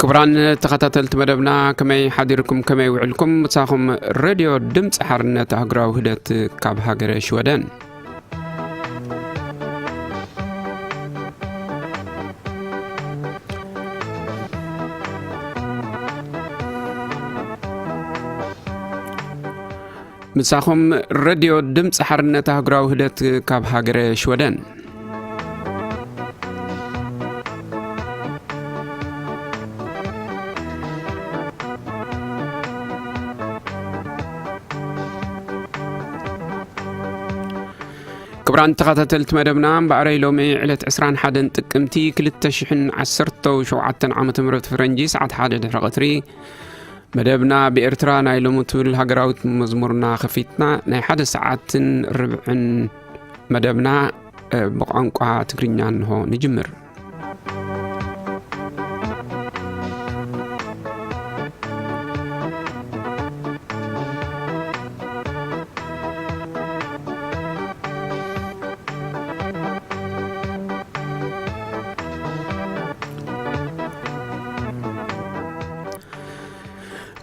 ክቡራን ተኸታተልቲ መደብና፣ ከመይ ሓዲርኩም፣ ከመይ ውዕልኩም? ምሳኹም ሬድዮ ድምፂ ሓርነት ኣህጉራዊ ውህደት ካብ ሃገረ ሽወደን። ምሳኹም ሬድዮ ድምፂ ሓርነት ኣህጉራዊ ውህደት ካብ ሃገረ ሽወደን። ክቡራን ተኸታተልቲ መደብና፣ እምበኣረይ ሎሚ ዕለት ዕስራን ሓደን ጥቅምቲ ክልተ ሽሕን ዓሰርተው ሸውዓተን ዓመተ ምህረት ፈረንጂ፣ ሰዓት ሓደ ድሕሪ ቀትሪ፣ መደብና ብኤርትራ ናይ ሎሚ ትብል ሃገራዊት መዝሙርና ከፊትና፣ ናይ ሓደ ሰዓትን ርብዕን መደብና፣ እ፣ ብቋንቋ ትግርኛ እንሆ ንጅምር።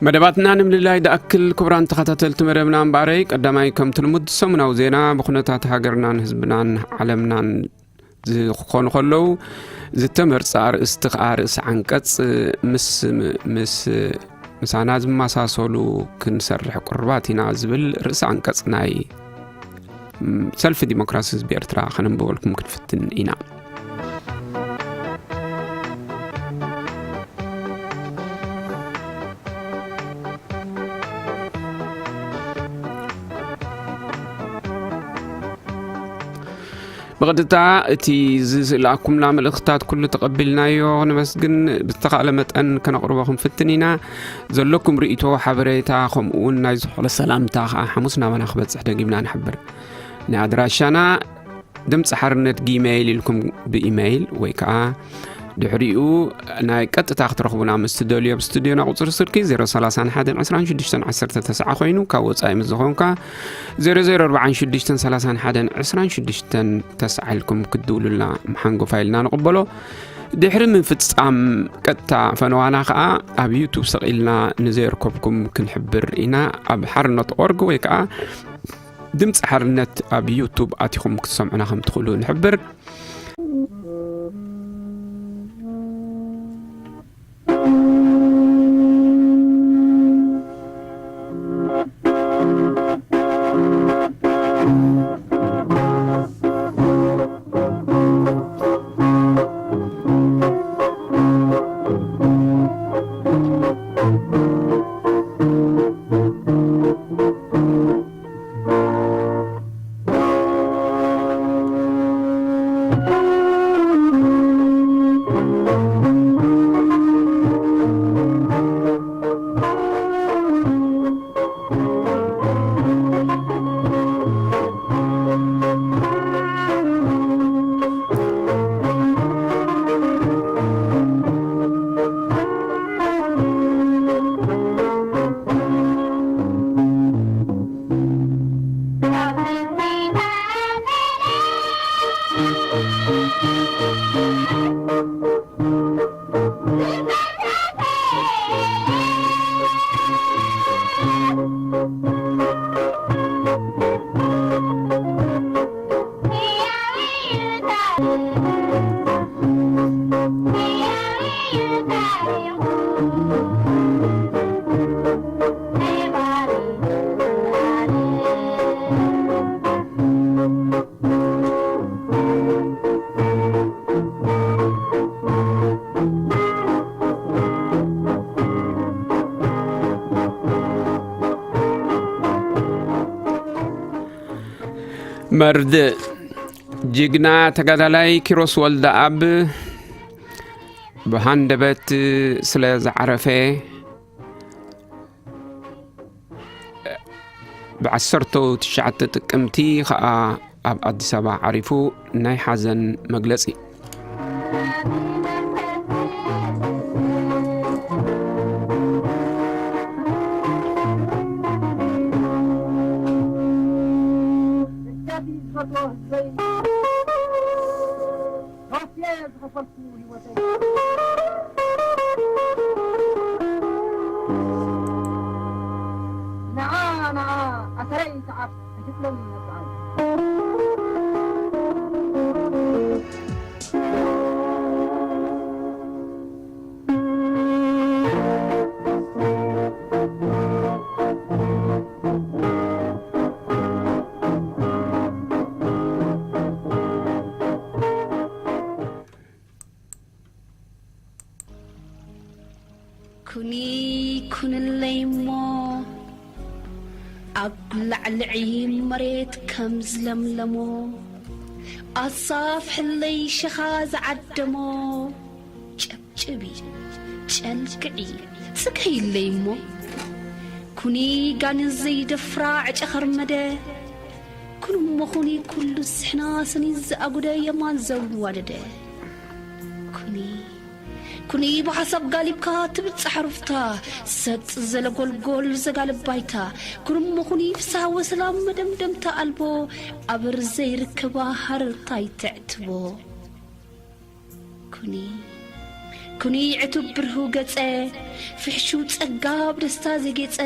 መደባትና ንምልላይ ድኣክል፣ ክቡራን ተኸታተልቲ መደብና፣ እምበኣረይ ቀዳማይ ከምቲ ልሙድ ሰሙናዊ ዜና ብኩነታት ሃገርናን ህዝብናን ዓለምናን ዝኾኑ ከለዉ፣ ዝተመርጸ ኣርእስቲ ከኣ ርእሲ ዓንቀጽ ምስ፣ ምስ፣ ምሳና ዝመሳሰሉ ክንሰርሕ ቅሩባት ኢና ዝብል ርእሲ ዓንቀጽ ናይ፣ ም፣ ሰልፊ ዲሞክራሲ ህዝቢ ኤርትራ ከነንብበልኩም ክንፍትን ኢና። ብቐጥታ እቲ ዝስእላኩምና መልእኽትታት ኩሉ ተቐቢልናዮ፣ ነመስግን። ብዝተኻእለ መጠን ከነቕርቦ ክንፍትን ኢና። ዘለኩም ርእይቶ፣ ሓበሬታ፣ ከምኡ እውን ናይ ዝኾነ ሰላምታ ከኣ ሓሙስ ናባና ክበጽሕ ደጊምና ንሕብር። ናይ ኣድራሻና ድምፂ ሓርነት ጊሜይል ኢልኩም ብኢሜይል ወይ ከዓ ድሕሪኡ ናይ ቀጥታ ክትረኽቡና ምስ ትደልዩ፣ ኣብ ስቱድዮና ቁፅሪ ስልኪ ዜሮ ሰላሳ ሓደን ዕስራን ሽዱሽተን ዓሰርተ ተስዓ ኮይኑ፣ ካብ ወፃኢ ምስ ዝኾንካ ዜሮ ዜሮ ኣርባዓን ሽዱሽተን ሰላሳን ሓደን ዕስራን ሽዱሽተን ተስዓ ኢልኩም ክትድውሉልና መሓንጎፋ ኢልና ንቕበሎ። ድሕሪ ምፍጻም ቀጥታ ፈነዋና ከኣ ኣብ ዩቱብ ሰቒልና ንዘየርከብኩም ክንሕብር ኢና። ኣብ ሓርነት ኦርግ ወይ ከኣ ድምፂ ሓርነት ኣብ ዩቱብ ኣቲኹም ክትሰምዑና ከም ትኽእሉ ንሕብር። መርድእ ጅግና ተጋዳላይ ኪሮስ ወልደኣብ ብሃንደበት ስለ ዝዓረፈ፣ ብዓሰርተ ትሽዓተ ጥቅምቲ ኸኣ ኣብ ኣዲስ ኣበባ ዓሪፉ፣ ናይ ሓዘን መግለጺ። ክፍሎም ይመጽኣሉ። ኩኒ ኩንለይ እሞ ኣጉላዕልዒ መሬት ከም ዝለምለሞ ኣሳፍሕለይ ሸኻ ዝዓደሞ ጨብጭቢ ጨልግዒ ጽገይለይ እሞ ኩኒ ጋን ዘይደፍራ ዕጨ ኸርመደ ኩንሞ ኩኒ ኩሉ ስሕና ስኒ ዝኣጉደ የማን ዘዋደደ ኩኒ ኩኒ ብሓሳብ ጋሊብካ ትብጻሕ ሩፍታ ሰጥ ዘለጎልጎል ዘጋልብ ባይታ ኩንሞ ኩኒ ፍስሃ ወሰላም መደምደምታ ኣልቦ ኣበር ዘይርከባ ሃረርታይ ትዕትቦ ኩኒ ኩኒ ዕቱብ ብርሁ ገጸ ፍሕሹው ጸጋ ብደስታ ዘጌጸ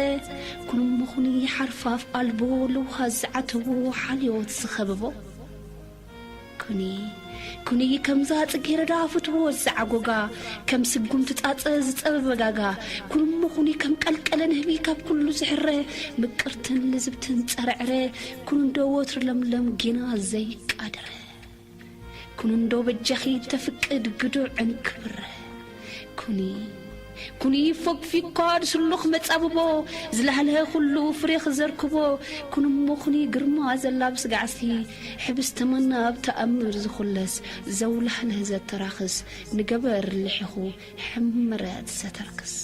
ኩንሞ ኩኒ ሓርፋፍ ኣልቦ ለውሃ ዝዓተቦ ሓልዮት ዝኸበቦ ኩኒ ኩኒ ከምዛ ጽጌረዳ ፍትዎ ዝዓጎጋ ከም ስጉምቲ ጻጸ ዝጸበበ ጋጋ ኩንሞ ኩኒ ከም ቀልቀለ ንህቢ ካብ ኩሉ ዝሕረ ምቅርትን ልዝብትን ጸረዕረ ኩንዶ ወትሪ ለምለም ጌና ዘይቃደረ ኩንዶ በጃኺ ተፍቅድ ግዱዕ ዕንክብረ ኩኒ ኩኒ ፎግፊኳ ድስሉኽ መጻብቦ ዝላህለሀ ኩሉ ፍሬ ክዘርክቦ ኩንሞ ኩኒ ግርማ ዘላብስ ጋዕሲ ሕብስቲ መና ኣብ ተኣምር ዝኹለስ ዘውላህለህ ዘተራኽስ ንገበር ልሒኹ ሕምረት ዘተርክስ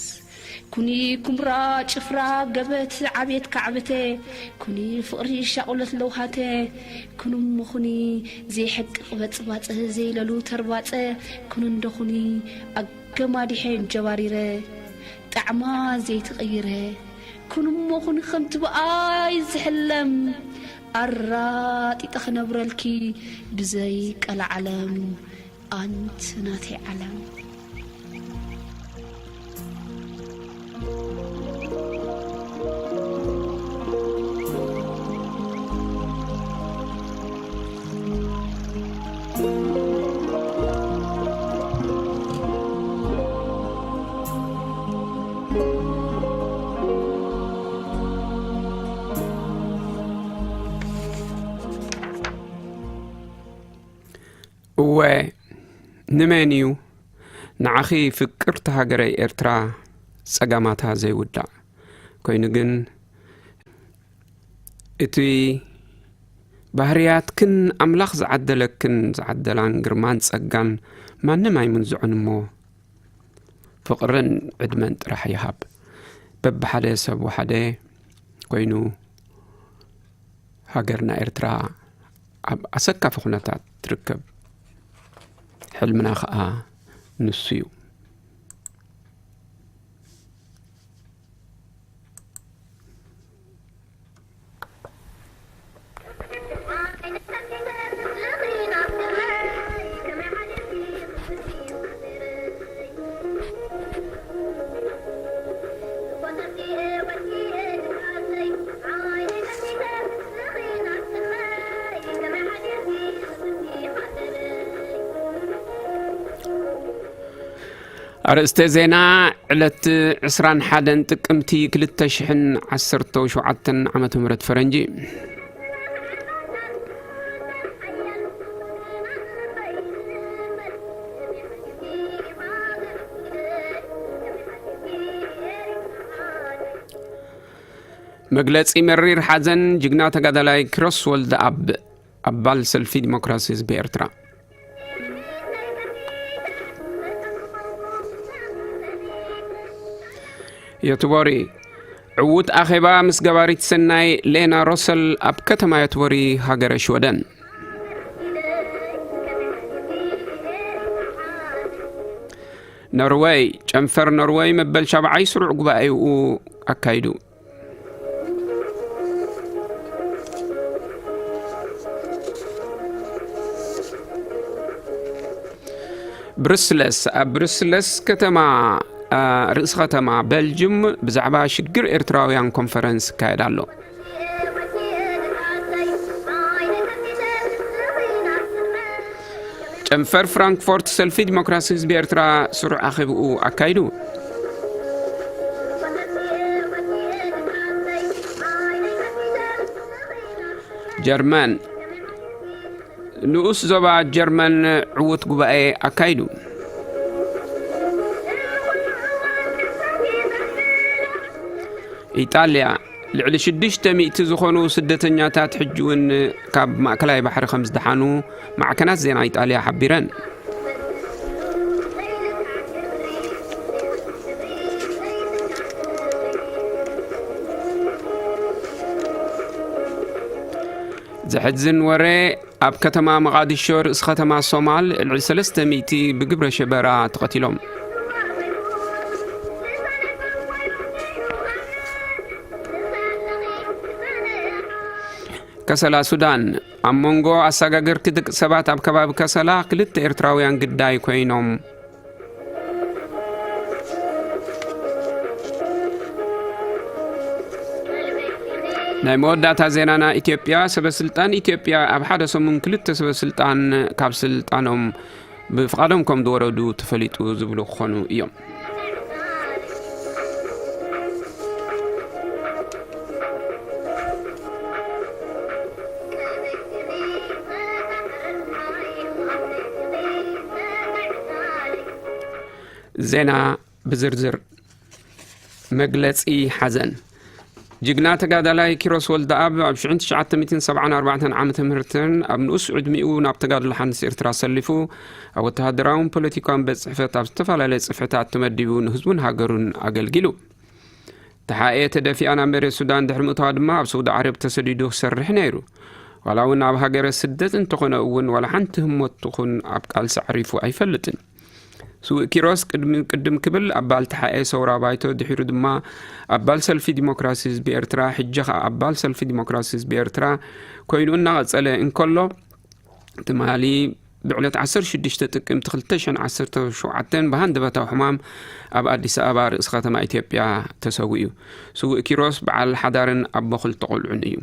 ኩኒ ኩምራ ጭፍራ ገበት ዓቤት ካዕበተ ኩኒ ፍቕሪ ሻቑለት ለውሃተ ኩንሞ ኩኒ ዘይሕቅቕ በጽባጸ ዘይለሉ ተርባጸ ኩንንዶ ኩኒ ኣገማዲሐ እንጀባሪረ ጣዕማ ዘይትቕይረ ኩንሞ ኩኒ ከምቲ ብኣይ ዝሕለም ኣራጢጠ ክነብረልኪ ብዘይ ቀልዓለም ኣንቲ ናተይ ዓለም። እወ፣ ንመን እዩ ንዓኺ ፍቅርቲ ሃገረይ ኤርትራ ጸጋማታ ዘይውዳእ? ኮይኑ ግን እቲ ባህርያትክን ኣምላኽ ዝዓደለክን ዝዓደላን ግርማን ጸጋን ማንም ኣይምንዝዖን እሞ ፍቕርን ዕድመን ጥራሕ ይሃብ። በብሓደ ሰብ ወሓደ ኮይኑ ሃገርና ኤርትራ ኣብ ኣሰካፊ ኩነታት ትርከብ። ሕልምና ኸኣ ንሱ እዩ። ኣርእስተ ዜና፣ ዕለት ዕስራን ሓደን ጥቅምቲ ክልተ ሽሕን ዓሰርተ ሸውዓተን ዓመተ ምህረት ፈረንጂ። መግለጺ መሪር ሓዘን ጅግና ተጋዳላይ ኪሮስ ወልደኣብ፣ ኣባል ሰልፊ ዲሞክራሲ ህዝቢ ኤርትራ። ዮትቦሪ፣ ዕዉት ኣኼባ ምስ ገባሪት ሰናይ ሌና ሮሰል ኣብ ከተማ ዮትቦሪ ሃገረ ሽወደን። ኖርወይ፣ ጨንፈር ኖርወይ መበል ሻብዓይ ስሩዕ ጉባኤኡ ኣካይዱ። ብሩስለስ፣ ኣብ ብሩስለስ ከተማ፣ አ፣ ርእሲ ከተማ በልጅም ብዛዕባ ሽግር ኤርትራውያን ኮንፈረንስ ይካየድ ኣሎ። እምፈር ፍራንክፎርት ሰልፊ ዲሞክራሲ ህዝቢ ኤርትራ ስሩዕ ኣኼብኡ ኣካይዱ። ጀርመን፣ ንኡስ ዞባ ጀርመን ዕዉት ጉባኤ ኣካይዱ። ኢጣልያ፣ ልዕሊ ሽዱሽተ ሚእቲ ዝኾኑ ስደተኛታት ሕጂ እውን ካብ ማእከላይ ባሕሪ ከም ዝደሓኑ ማዕከናት ዜና ኢጣልያ ሓቢረን። ዘሕዝን ወረ፣ ኣብ ከተማ መቓዲሾ ርእሲ ከተማ ሶማል ልዕሊ ሰለስተ ሚእቲ ብግብረ ሽበራ ተቐቲሎም። ከሰላ ሱዳን፣ ኣብ መንጎ ኣሰጋገርቲ ደቂ ሰባት ኣብ ከባቢ ከሰላ ክልተ ኤርትራውያን ግዳይ ኮይኖም። ናይ መወዳእታ ዜናና ኢትዮጵያ፣ ሰበ ስልጣን ኢትዮጵያ ኣብ ሓደ ሰሙን ክልተ ሰበ ስልጣን ካብ ስልጣኖም ብፍቓዶም ከም ዝወረዱ ተፈሊጡ ዝብሉ ክኾኑ እዮም። ዜና ብዝርዝር። መግለጺ ሓዘን። ጅግና ተጋዳላይ ኪሮስ ወልደኣብ ኣብ ሽሕን ትሽዓተ ሚእትን ሰብዓን ኣርባዕተን ዓመተ ምህርትን ኣብ ንኡስ ዕድሚኡ ናብ ተጋድሎ ሓንስ ኤርትራ ሰሊፉ፣ ኣብ ወተሃደራውን ፖለቲካውን ቤት ጽሕፈት ኣብ ዝተፈላለየ ጽፍሕታት ተመዲቡ ንህዝቡን ሃገሩን ኣገልጊሉ። ተሓኤ ተደፊኣ ናብ መሬት ሱዳን ድሕሪ ምእታዋ ድማ ኣብ ስዑዲ ዓረብ ተሰዲዱ ክሰርሕ ነይሩ። ዋላ እውን ኣብ ሃገረ ስደት እንተኾነ እውን ዋላ ሓንቲ ህሞት ትኹን ኣብ ቃልሲ ዓሪፉ ኣይፈልጥን። ስዉእ ኪሮስ ቅድሚ ቅድም ክብል ኣባል ተሓኤ ሰውራ ባይቶ፣ ድሒሩ ድማ ኣባል ሰልፊ ዲሞክራሲ ህዝቢ ኤርትራ፣ ሕጂ ኸኣ ኣባል ሰልፊ ዲሞክራሲ ህዝቢ ኤርትራ ኮይኑ እናቐጸለ እንከሎ፣ ትማሊ ብዕለት ዓሰርተ ሽዱሽተ ጥቅምቲ ክልተ ሽሕን ዓሰርተ ሸውዓተን ብሃንደበታዊ ሕማም ኣብ ኣዲስ ኣበባ ርእሲ ከተማ ኢትዮጵያ ተሰዊኡ። ስዉእ ኪሮስ በዓል ሓዳርን ኣቦ ክልተ ቆልዑን እዩ።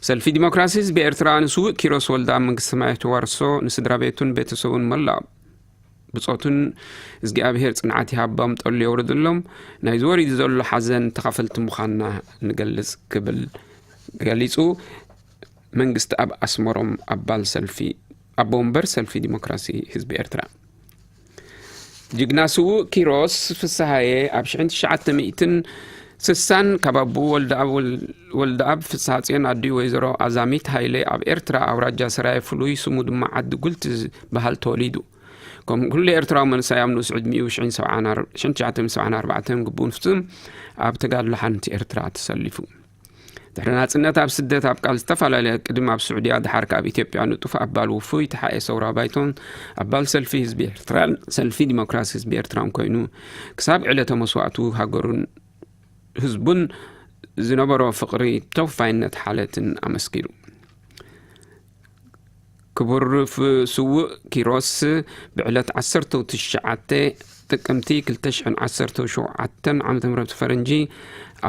ሰልፊ ዲሞክራሲ ህዝቢ ኤርትራ ንስዉእ ኪሮስ ወልደኣብ መንግስተ ሰማያት የዋርሶ፣ ንስድራ ቤቱን ቤተሰቡን መላእ ብጾቱን እግዚኣብሔር ጽንዓት ይሃቦም፣ ጠሉ የውርድሎም። ናይዚ ወሪዱ ዘሎ ሓዘን ተኻፈልቲ ምዃንና ንገልጽ ክብል ገሊጹ። መንግስቲ ኣብ ኣስመሮም ኣባል ሰልፊ፣ ኣቦ ወንበር ሰልፊ ዲሞክራሲ ህዝቢ ኤርትራ። ጅግና ስዉእ ኪሮስ ፍስሃየ ኣብ ሽሕን ትሽዓተ ሚእትን ስሳን ካብ ኣቦኡ ወልደኣብ ወል-፣ ወልደኣብ ፍስሃጽዮን ኣዲኡ ወይዘሮ ኣዛሚት ሃይለ ኣብ ኤርትራ ኣውራጃ ሰራየ ፍሉይ ስሙ ድማ ዓዲ ጉልቲ ዝበሃል ተወሊዱ። ከም ኩሉ ኤርትራዊ መንእሰይ ኣብ ንኡስ ዕድሚኡ ሽሕን ሰብዓን ኣር-፣ ሽሕን ትሽዓተ ሚእትን ሰብዓን ኣርባዕተን ግቡኡ ንፍጽም ኣብ ተጋድሎ ሓንቲ ኤርትራ ተሰሊፉ። ድሕሪ ናጽነት ኣብ ስደት ኣብ ቃል ዝተፈላለየ ቅድም ኣብ ስዑድያ ድሓር ካብ ኢትዮጵያ ንጡፍ ኣባል ውፉይ ተሓኤ ሰውራ ባይቶን ኣባል ሰልፊ ህዝቢ ኤርትራን ሰልፊ ዲሞክራሲ ህዝቢ ኤርትራን ኮይኑ ክሳብ ዕለተ መስዋእቱ ሃገሩን ህዝቡን ዝነበሮ ፍቕሪ ተወፋይነት ሓለትን ኣመስኪሩ። ክቡር ፍ-፣ ስዉእ ኪሮስ ብዕለት ዓሰርተ ትሽዓተ ጥቅምቲ ክልተ ሽሕን ዓሰርተ ሸውዓተን ዓመተ ምህረት ፈረንጂ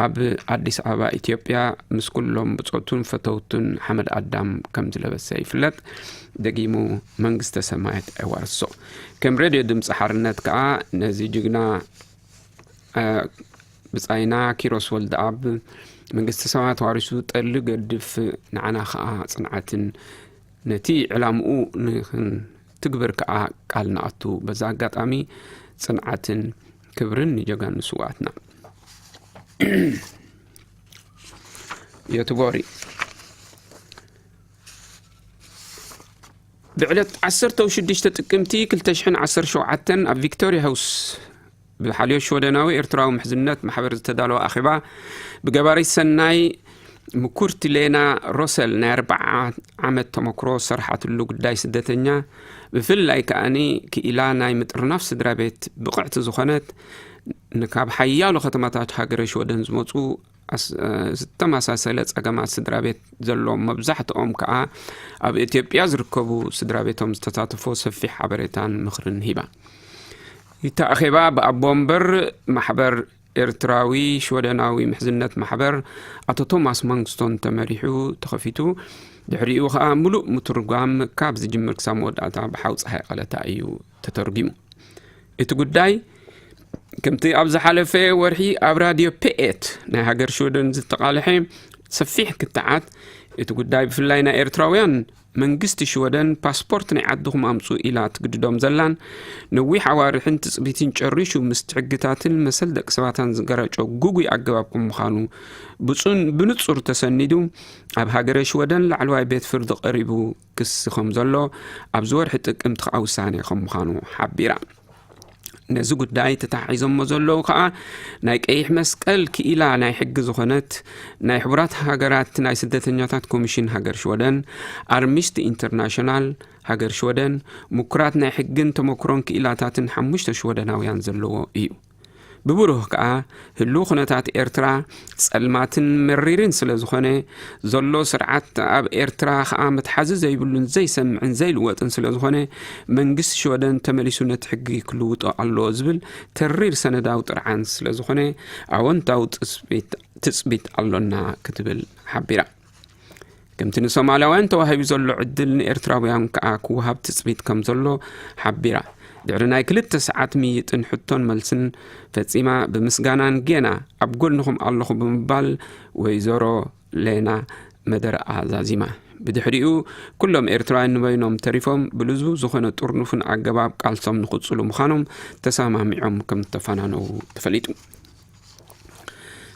ኣብ ኣዲስ ኣበባ ኢትዮጵያ ምስ ኩሎም ብጾቱን ፈተውቱን ሓመድ ኣዳም ከም ዝለበሰ ይፍለጥ። ደጊሙ መንግስተ ሰማያት የዋርሶ። ከም ሬድዮ ድምፂ ሓርነት ከኣ ነዚ ጅግና፣ እ፣ ብጻይና ኪሮስ ወልደኣብ መንግስተ ሰማያት ዋሪሱ ጠሊ ገድፍ፣ ንዓና ከኣ ጽንዓትን ነቲ ዕላምኡ ንኽንትግብር ከኣ ቃል ንኣቱ። በዛ ኣጋጣሚ ጽንዓትን ክብርን ንጀጋኑ ስውኣትና። የትቦሪ። ብዕለት ዓሰርተ ሽዱሽተ ጥቅምቲ ክልተ ሽሕን ዓሰርተ ሸውዓተን ኣብ ቪክቶሪያ ሃውስ ብሓልዮ ሽወደናዊ ኤርትራዊ ምሕዝነት ማሕበር ዝተዳለወ ኣኼባ ብገባሪት ሰናይ ምኩርቲ ሌና ሮሰል ናይ ኣርብዓ ዓመት ተመክሮ ዝሰርሓትሉ ጉዳይ ስደተኛ፣ ብፍላይ ከኣኒ ክኢላ ናይ ምጥርናፍ ስድራ ቤት ብቕዕቲ ዝኾነት፣ ንካብ ሓያሎ ከተማታት ሃገረ ሽወደን ዝመጹ ኣስ-፣ ዝተመሳሰለ ጸገማት ስድራ ቤት ዘለዎም፣ መብዛሕትኦም ከኣ ኣብ ኢትዮጵያ ዝርከቡ ስድራ ቤቶም ዝተሳተፎ ሰፊሕ ሓበሬታን ምኽርን ሂባ። እቲ ኣኼባ ብኣቦ ወንበር ማሕበር ኤርትራዊ ሽወደናዊ ምሕዝነት ማሕበር ኣቶ ቶማስ ማንግስቶን ተመሪሑ ተኸፊቱ። ድሕሪኡ ኸኣ ምሉእ ምትርጓም ካብ ዝጅምር ክሳብ መወዳእታ ብሓው ጸሓይ ቀለታ እዩ ተተርጊሙ። እቲ ጉዳይ ከምቲ ኣብ ዝሓለፈ ወርሒ ኣብ ራድዮ ፒኤት ናይ ሃገር ሽወደን ዝተቓልሐ ሰፊሕ ክትዓት፣ እቲ ጉዳይ ብፍላይ ናይ ኤርትራውያን መንግስቲ ሽወደን ፓስፖርት ናይ ዓድኹም ኣምጹ ኢላ ትግድዶም ዘላን ነዊሕ ኣዋርሕን ትጽቢትን ጨሪሹ ምስቲ ሕግታትን መሰል ደቂ ሰባታን ዝገረጮ ጉጉይ ኣገባብ ከም ምዃኑ ብጹን ብንጹር ተሰኒዱ ኣብ ሃገረ ሽወደን ላዕለዋይ ቤት ፍርዲ ቀሪቡ ክሲ ከም ዘሎ ኣብዚ ወርሒ ጥቅምቲ ከዓ ውሳኔ ከም ምዃኑ ሓቢራ። ነዚ ጉዳይ ተታሒዞሞ ዘለዉ ከዓ ናይ ቀይሕ መስቀል ክኢላ ናይ ሕጊ ዝኾነት ናይ ሕቡራት ሃገራት ናይ ስደተኛታት ኮሚሽን ሃገር ሽወደን፣ ኣርሚስቲ ኢንተርናሽናል ሃገር ሽወደን፣ ምኩራት ናይ ሕግን ተመክሮን ክኢላታትን ሓሙሽተ ሽወደናውያን ዘለዎ እዩ። ብብሩህ ከዓ ህልው ኩነታት ኤርትራ ጸልማትን መሪርን ስለ ዝኾነ፣ ዘሎ ስርዓት ኣብ ኤርትራ ከዓ መትሓዚ ዘይብሉን ዘይሰምዕን ዘይልወጥን ስለ ዝኾነ፣ መንግስቲ ሽወደን ተመሊሱ ነቲ ሕጊ ክልውጦ ኣለዎ ዝብል ተሪር ሰነዳዊ ጥርዓን ስለ ዝኾነ፣ ኣወንታዊ ትጽቢት፣ ትጽቢት ኣሎና ክትብል ሓቢራ። ከምቲ ንሶማላውያን ተዋሂቡ ዘሎ ዕድል ንኤርትራውያን ከኣ ክወሃብ ትጽቢት ከም ዘሎ ሓቢራ። ድሕሪ ናይ ክልተ ሰዓት ምይጥን ሕቶን መልስን ፈጺማ፣ ብምስጋናን ጌና ኣብ ጎንኹም ኣለኹ ብምባል ወይዘሮ ሌና መደረኣ ዛዚማ። ብድሕሪኡ ኩሎም ኤርትራውያን ንበይኖም ተሪፎም፣ ብልዙብ ዝኾነ ጥርኑፍን ኣገባብ ቃልሶም ንኽጽሉ ምዃኖም ተሰማሚዖም ከም ዝተፈናነዉ ተፈሊጡ።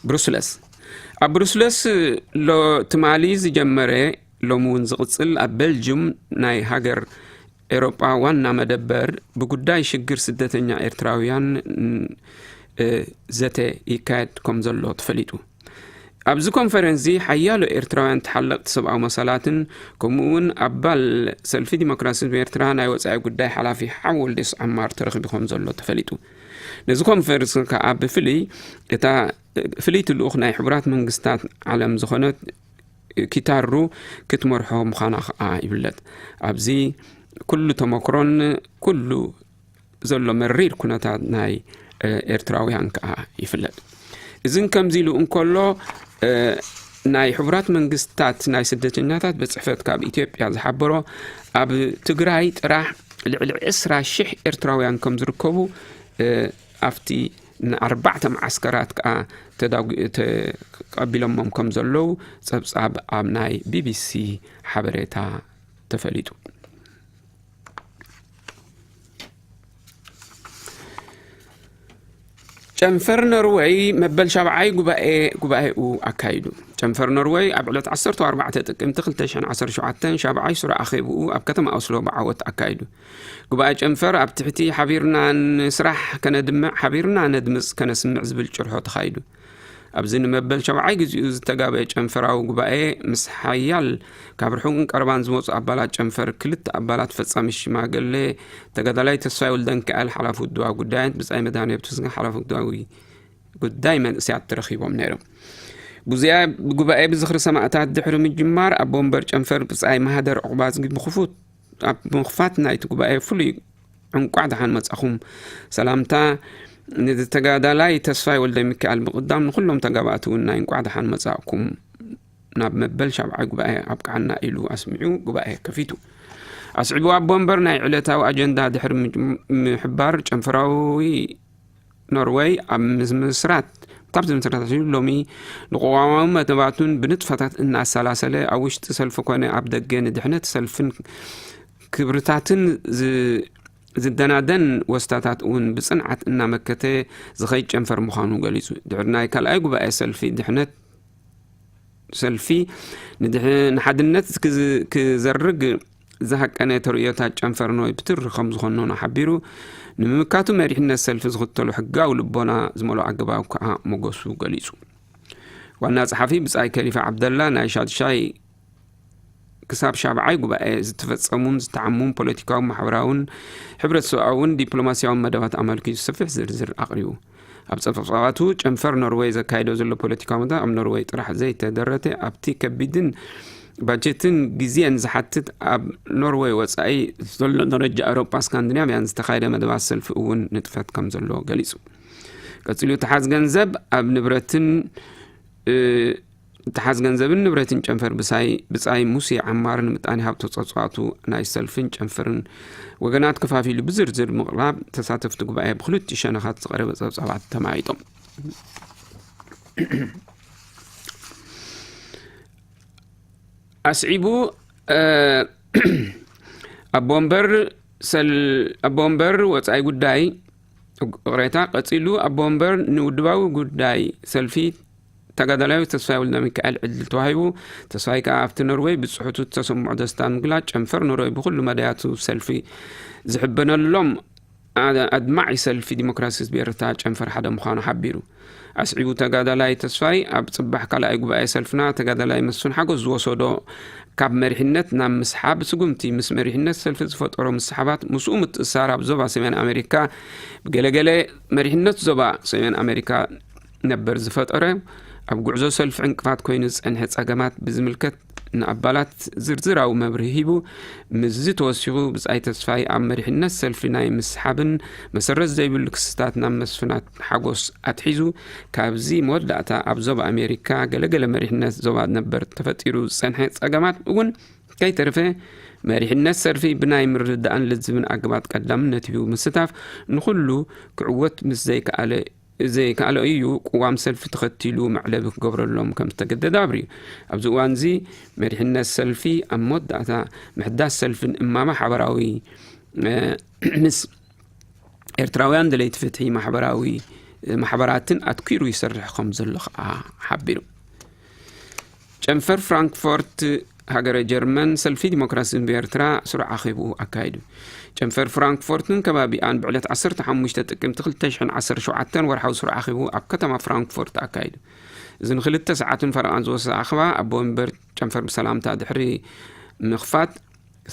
ብሩስለስ። ኣብ ብሩስለስ ሎ-፣ ትማሊ ዝጀመረ፣ ሎሚ እውን ዝቕጽል፣ ኣብ ቤልጅም ናይ ሃገር ኤሮጳ ዋና መደበር ብጉዳይ ሽግር ስደተኛ ኤርትራውያን ን-፣ እ፣ ዘተ ይካየድ ከም ዘሎ ተፈሊጡ። ኣብዚ ኮንፈረንስ እዚ ሓያሎ ኤርትራውያን ተሓለቕቲ ሰብኣዊ መሰላትን ከምኡ እውን ኣባል ሰልፊ ዲሞክራሲ ኤርትራ ናይ ወጻኢ ጉዳይ ሓላፊ ሓው ወልደስ ዓማር ተረኺቡ ከም ዘሎ ተፈሊጡ። ነዚ ኮንፈረንስ ከኣ ብፍልይ እታ ፍልይቲ ልኡኽ ናይ ሕቡራት መንግስታት ዓለም ዝኾነት ኪታሩ ክትመርሖ ምዃና ከኣ ይፍለጥ። ኣብዚ ኩሉ ተመክሮን ኩሉ ዘሎ መሪር ኩነታት ናይ፣ እ፣ ኤርትራውያን ከኣ ይፍለጥ። እዝን ከምዚ ኢሉ እንከሎ፣ እ፣ ናይ ሕቡራት መንግስታት ናይ ስደተኛታት ቤት ጽሕፈት ካብ ኢትዮጵያ ዝሓበሮ፣ ኣብ ትግራይ ጥራሕ ልዕሊ ዕስራ ሽሕ ኤርትራውያን ከም ዝርከቡ፣ እ፣ ኣብቲ ንኣርባዕተ መዓስከራት ከኣ ተዳጉ-፣ ተቐቢሎሞም ከም ዘለዉ ጸብጻብ ኣብ ናይ ቢቢሲ ሓበሬታ ተፈሊጡ። ጨንፈር ኖርወይ መበል ሻብዓይ ጉባኤ፣ ጉባኤኡ ኣካይዱ። ጨንፈር ኖርወይ ኣብ ዕለት ዓሰርተ ኣርባዕተ ጥቅምቲ ክልተ ሽሕን ዓሰርተ ሸውዓተን ሻብዓይ ሱር ኣኼብኡ ኣብ ከተማ ኦስሎ ብዓወት ኣካይዱ። ጉባኤ ጨንፈር ኣብ ትሕቲ ሓቢርና ንስራሕ ከነድምዕ፣ ሓቢርና ነድምጽ፣ ከነስምዕ ዝብል ጭርሖ ተኻይዱ። ኣብዚ ንመበል ሻብዓይ ግዜኡ ዝተጋበአ ጨንፈራዊ ጉባኤ ምስ ሓያል ካብ ርሑቕን ቀረባን ዝመጹ ኣባላት ጨንፈር፣ ክልተ ኣባላት ፈጻሚ ሽማግሌ፣ ተጋዳላይ ተስፋይ ወልደንኪኤል ሓላፊ ውድባዊ ጉዳያት፣ ብጻይ መድሃኔ ብተስጋ ሓላፊ ውድባዊ ጉዳይ መንእሰያት ተረኺቦም ነይሮም። ብዙያ ጉባኤ ብዝኽሪ ሰማእታት ድሕሪ ምጅማር፣ ኣቦ ወንበር ጨንፈር ብጻይ ማህደር ዑቕባዝጊ ብኽፉት፣ ኣብ ምኽፋት ናይቲ ጉባኤ ፍሉይ እንቋዕ ደሓን መጻኹም ሰላምታ ንተጋዳላይ ተስፋይ ወልደ ሚካኤል ብምቕዳም፣ ንኹሎም ተጋባእቲ እውን ናይ እንቋዕ ደሓን መጻእኩም ናብ መበል ሻብዓይ ጉባኤ ኣብቅዓና ኢሉ ኣስሚዑ ጉባኤ ከፊቱ። ኣስዒቡ ኣቦ ወንበር ናይ ዕለታዊ ኣጀንዳ ድሕሪ ምጅ-፣ ምሕባር፣ ጨንፈራዊ ኖርወይ ኣብ ምስራት፣ ካብ ዝምስራት ኣትሒዙ ሎሚ ንቅዋማዊ መደባቱን ብንጥፈታት እናኣሰላሰለ፣ ኣብ ውሽጢ ሰልፊ ኮነ ኣብ ደገ ንድሕነት ሰልፍን ክብርታትን ዝ-፣ ዝደናደን ወስታታት እውን ብጽንዓት እናመከተ ዝኸይድ ጨንፈር ምዃኑ ገሊጹ። ድሕሪ ናይ ካልኣይ ጉባኤ ሰልፊ ድሕነት፣ ሰልፊ ንድሕ-፣ ንሓድነት ክዝ-፣ ክዘርግ ዝሃቀነ ተርእዮታት ጨንፈር ኖርወይ ብትሪ ከም ዝኾነኖ ሓቢሩ፣ ንምምካቱ መሪሕነት ሰልፊ ዝኽተሎ ሕጋዊ ልቦና ዝመልኦ ኣገባብ ከኣ ሞገሱ ገሊጹ። ዋና ጸሓፊ ብጻይ ከሊፋ ዓብደላ ናይ ሻድሻይ ክሳብ ሻብዓይ ጉባኤ ዝተፈጸሙን ዝተዓሙን ፖለቲካውን ማሕበራውን ሕብረተሰባውን ዲፕሎማስያውን መደባት ኣመልኪቱ ሰፊሕ ዝርዝር ኣቕሪቡ። ኣብ ጸብጻባቱ፣ ጨንፈር ኖርወይ ዘካይዶ ዘሎ ፖለቲካዊ መደብ ኣብ ኖርወይ ጥራሕ ዘይተደረተ፣ ኣብቲ ከቢድን ባጀትን ግዜን ዝሓትት ኣብ ኖርወይ ወጻኢ ዘሎ ደረጃ ኣውሮጳ ስካንዲናቭያን ዝተኻየደ መደባት ሰልፊ እውን ንጥፈት ከም ዘሎ ገሊጹ። ቀጺሉ ተሓዝ ገንዘብ ኣብ ንብረትን ተሓዝ ገንዘብን ንብረትን ጨንፈር ብጻይ ሙሴ ዓማር ንምጣኔ ሃብቲ ተጸዋቱ ናይ ሰልፍን ጨንፈርን ወገናት ከፋፊሉ ብዝርዝር ምቕራብ ተሳተፍቲ ጉባኤ ብክልቲኡ ሸነኻት ዝቐረበ ጸብጻባት ተማይጦም። ኣስዒቡ ኣቦ ወንበር ወፃኢ ጉዳይ ቅሬታ ቀፂሉ ኣቦ ወንበር ንውድባዊ ጉዳይ ሰልፊ ተጋዳላዊ ተስፋይ ወልደ ሚካኤል ዕድል ተዋሂቡ። ተስፋይ ከዓ ኣብቲ ኖርወይ ብፅሑቱ ዝተሰምዖ ደስታ ምግላፅ ጨንፈር ኖርወይ ብኩሉ መዳያቱ ሰልፊ ዝሕበነሎም ኣድማዒ ሰልፊ ዲሞክራሲ ህዝቢ ኤርትራ ጨንፈር ሓደ ምዃኑ ሓቢሩ። ኣስዒቡ ተጋዳላይ ተስፋይ ኣብ ፅባሕ ካልኣይ ጉባኤ ሰልፍና ተጋዳላይ መስፍን ሓጎስ ዝወሰዶ ካብ መሪሕነት ናብ ምስሓብ ስጉምቲ ምስ መሪሕነት ሰልፊ ዝፈጠሮ ምስሓባት ምስኡ ምትእሳር ኣብ ዞባ ሰሜን ኣሜሪካ ብገለገለ መሪሕነት ዞባ ሰሜን ኣሜሪካ ነበር ዝፈጠረ ኣብ ጉዕዞ ሰልፊ ዕንቅፋት ኮይኑ ዝፀንሐ ፀገማት ብዝምልከት ንኣባላት ዝርዝራዊ መብርሂ ሂቡ። ምስዚ ተወሲኹ ብጻይ ተስፋይ ኣብ መሪሕነት ሰልፊ ናይ ምስሓብን መሰረት ዘይብሉ ክስታት ናብ መስፍናት ሓጎስ ኣትሒዙ። ካብዚ መወዳእታ ኣብ ዞባ ኣሜሪካ ገለገለ መሪሕነት ዞባ ነበር ተፈጢሩ ዝጸንሐ ጸገማት እውን ከይተርፈ መሪሕነት ሰልፊ ብናይ ምርድዳእን ልዝብን ኣገባት ቀዳምነት ሂቡ ምስታፍ ንኹሉ ክዕወት ምስ ዘይከኣለ ዘይከኣለ እዩ ቅዋም ሰልፊ ተኸቲሉ መዕለቢ ክገብረሎም ከም ዝተገደደ ኣብርዩ። ኣብዚ እዋን እዚ መሪሕነት ሰልፊ ኣብ መወዳእታ ምሕዳስ ሰልፍን እማመ ሓበራዊ ምስ ኤርትራውያን ደለይቲ ፍትሒ ማሕበራዊ ማሕበራትን ኣትኪሩ ይሰርሕ ከም ዘሎ ከዓ ሓቢሩ። ጨንፈር ፍራንክፎርት ሃገረ ጀርመን ሰልፊ ዲሞክራሲ ህዝቢ ኤርትራ ስሩዕ ኣኼብኡ ኣካይዱ። ጨንፈር ፍራንክፎርትን ከባቢኣን ብዕለት ዓሰርተ ሓሙሽተ ጥቅምቲ ክልተ ሽሕን ዓሰርተ ሸውዓተን ወርሓዊ ስሩዕ ኣኼብኡ ኣብ ከተማ ፍራንክፎርት ኣካይዱ። እዚ ንክልተ ሰዓትን ፈረቓን ዝወሰደ ኣኼባ ኣቦ ወንበር ጨንፈር ብሰላምታ ድሕሪ ምኽፋት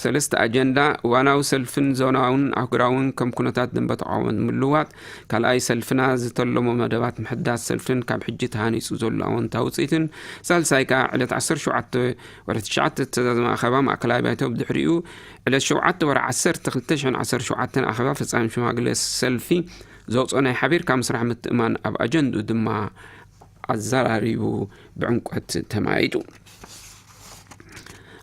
ሰለስተ ኣጀንዳ እዋናዊ ሰልፍን ዞናውን ኣህጉራውን ከም ኩነታት ደንበ ተቃውሞ ንምልዋጥ ካልኣይ ሰልፍና ዝተለሞ መደባት ምሕዳስ ሰልፍን ካብ ሕጂ ተሃኒፁ ዘሎ ኣወንታዊ ውፅኢትን ሳልሳይ ከዓ ዕለት ዓሰርተ ሸውዓተ ወርሒ ትሽዓተ ዝተዛዘመ ኣኼባ ማእከላይ ባይቶ ብድሕሪኡ ዕለት ሸውዓተ ወርሒ ዓሰርተ ክልተ ሽሕን ዓሰርተ ሸውዓተን ኣኼባ ፈፃሚ ሽማግለ ሰልፊ ዘውፅኦ ናይ ሓቢርካ ምስራሕ ምትእማን ኣብ ኣጀንድኡ ድማ ኣዘራሪቡ ብዕምቆት ተማይጡ።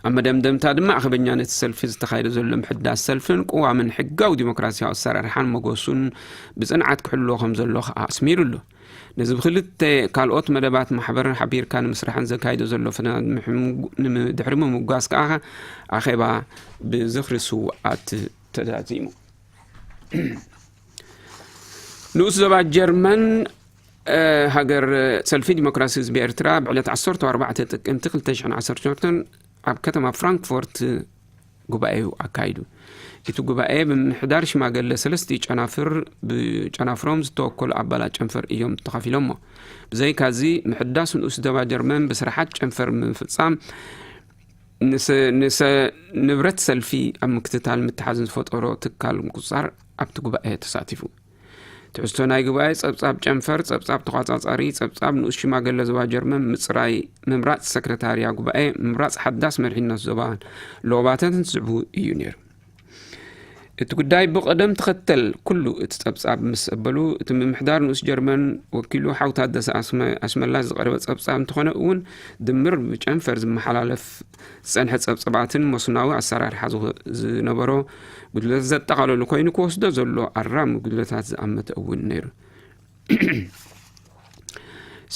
ኣብ መደምደምታ ድማ ኣኸበኛ ነቲ ሰልፊ ዝተኻየደ ዘሎ ምሕዳስ ሰልፍን ቅዋምን ሕጋዊ ዲሞክራሲያዊ ኣሰራርሓን መጎሱን ብፅንዓት ክሕልዎ ከም ዘሎ ከዓ ኣስሚሩ ኣሎ። ነዚ ብክልተ ካልኦት መደባት ማሕበርን ሓቢርካ ንምስራሕን ዘካይዶ ዘሎ ፈተና ንምሕም- ንምድሕሪ ምምጓስ ከዓ ኣኼባ ብዝኽሪ ስውኣት ተዛዚሙ። ንኡስ ዞባ ጀርመን ሃገር ሰልፊ ዲሞክራሲ ህዝቢ ኤርትራ ብዕለት ዓሰርተ ኣርባዕተ ጥቅምቲ ክልተ ሽሕን ዓሰርተ ሸውዓተን ኣብ ከተማ ፍራንክፎርት ጉባኤኡ ኣካይዱ። እቲ ጉባኤ ብምምሕዳር ሽማገለ ሰለስቲኡ ጨናፍር ብጨናፍሮም ዝተወከሉ ኣባላት ጨንፈር እዮም ተኻፊሎሞ። ብዘይካዚ ምሕዳስ ንኡስ ዞባ ጀርመን ብስራሓት ጨንፈር ምፍፃም ንሰ- ንሰ- ንብረት ሰልፊ ኣብ ምክትታል ምትሓዝን ዝፈጠሮ ትካል ምቁፅፃር ኣብቲ ጉባኤ ተሳቲፉ። ትሕዝቶ ናይ ጉባኤ ጸብጻብ ጨንፈር፣ ጸብጻብ ተቋጻጻሪ፣ ጸብጻብ ንኡስ ሽማገለ ዞባ ጀርመን፣ ምጽራይ ምምራጽ ሰክረታርያ ጉባኤ፣ ምምራጽ ሓዳስ መሪሕነት ዞባ ሎባተትን ዝስዕቡ እዩ ነይሩ። እቲ ጉዳይ ብቐደም ተኸተል ኩሉ እቲ ጸብጻብ ምስ ኣበሉ፣ እቲ ምምሕዳር ንኡስ ጀርመን ወኪሉ ሓው ታደሰ ኣስመ- ኣስመላሽ ዝቐረበ ጸብጻብ እንተኾነ እውን ድምር ብጨንፈር ዝመሓላለፍ ዝጸንሐ ጸብጻባትን መስኖዊ ኣሰራርሓ ዝነበሮ ጉድለት ዘጠቓለሉ ኮይኑ ክወስዶ ዘሎ ኣራሚ ጉድለታት ዝኣመተ እውን ነይሩ።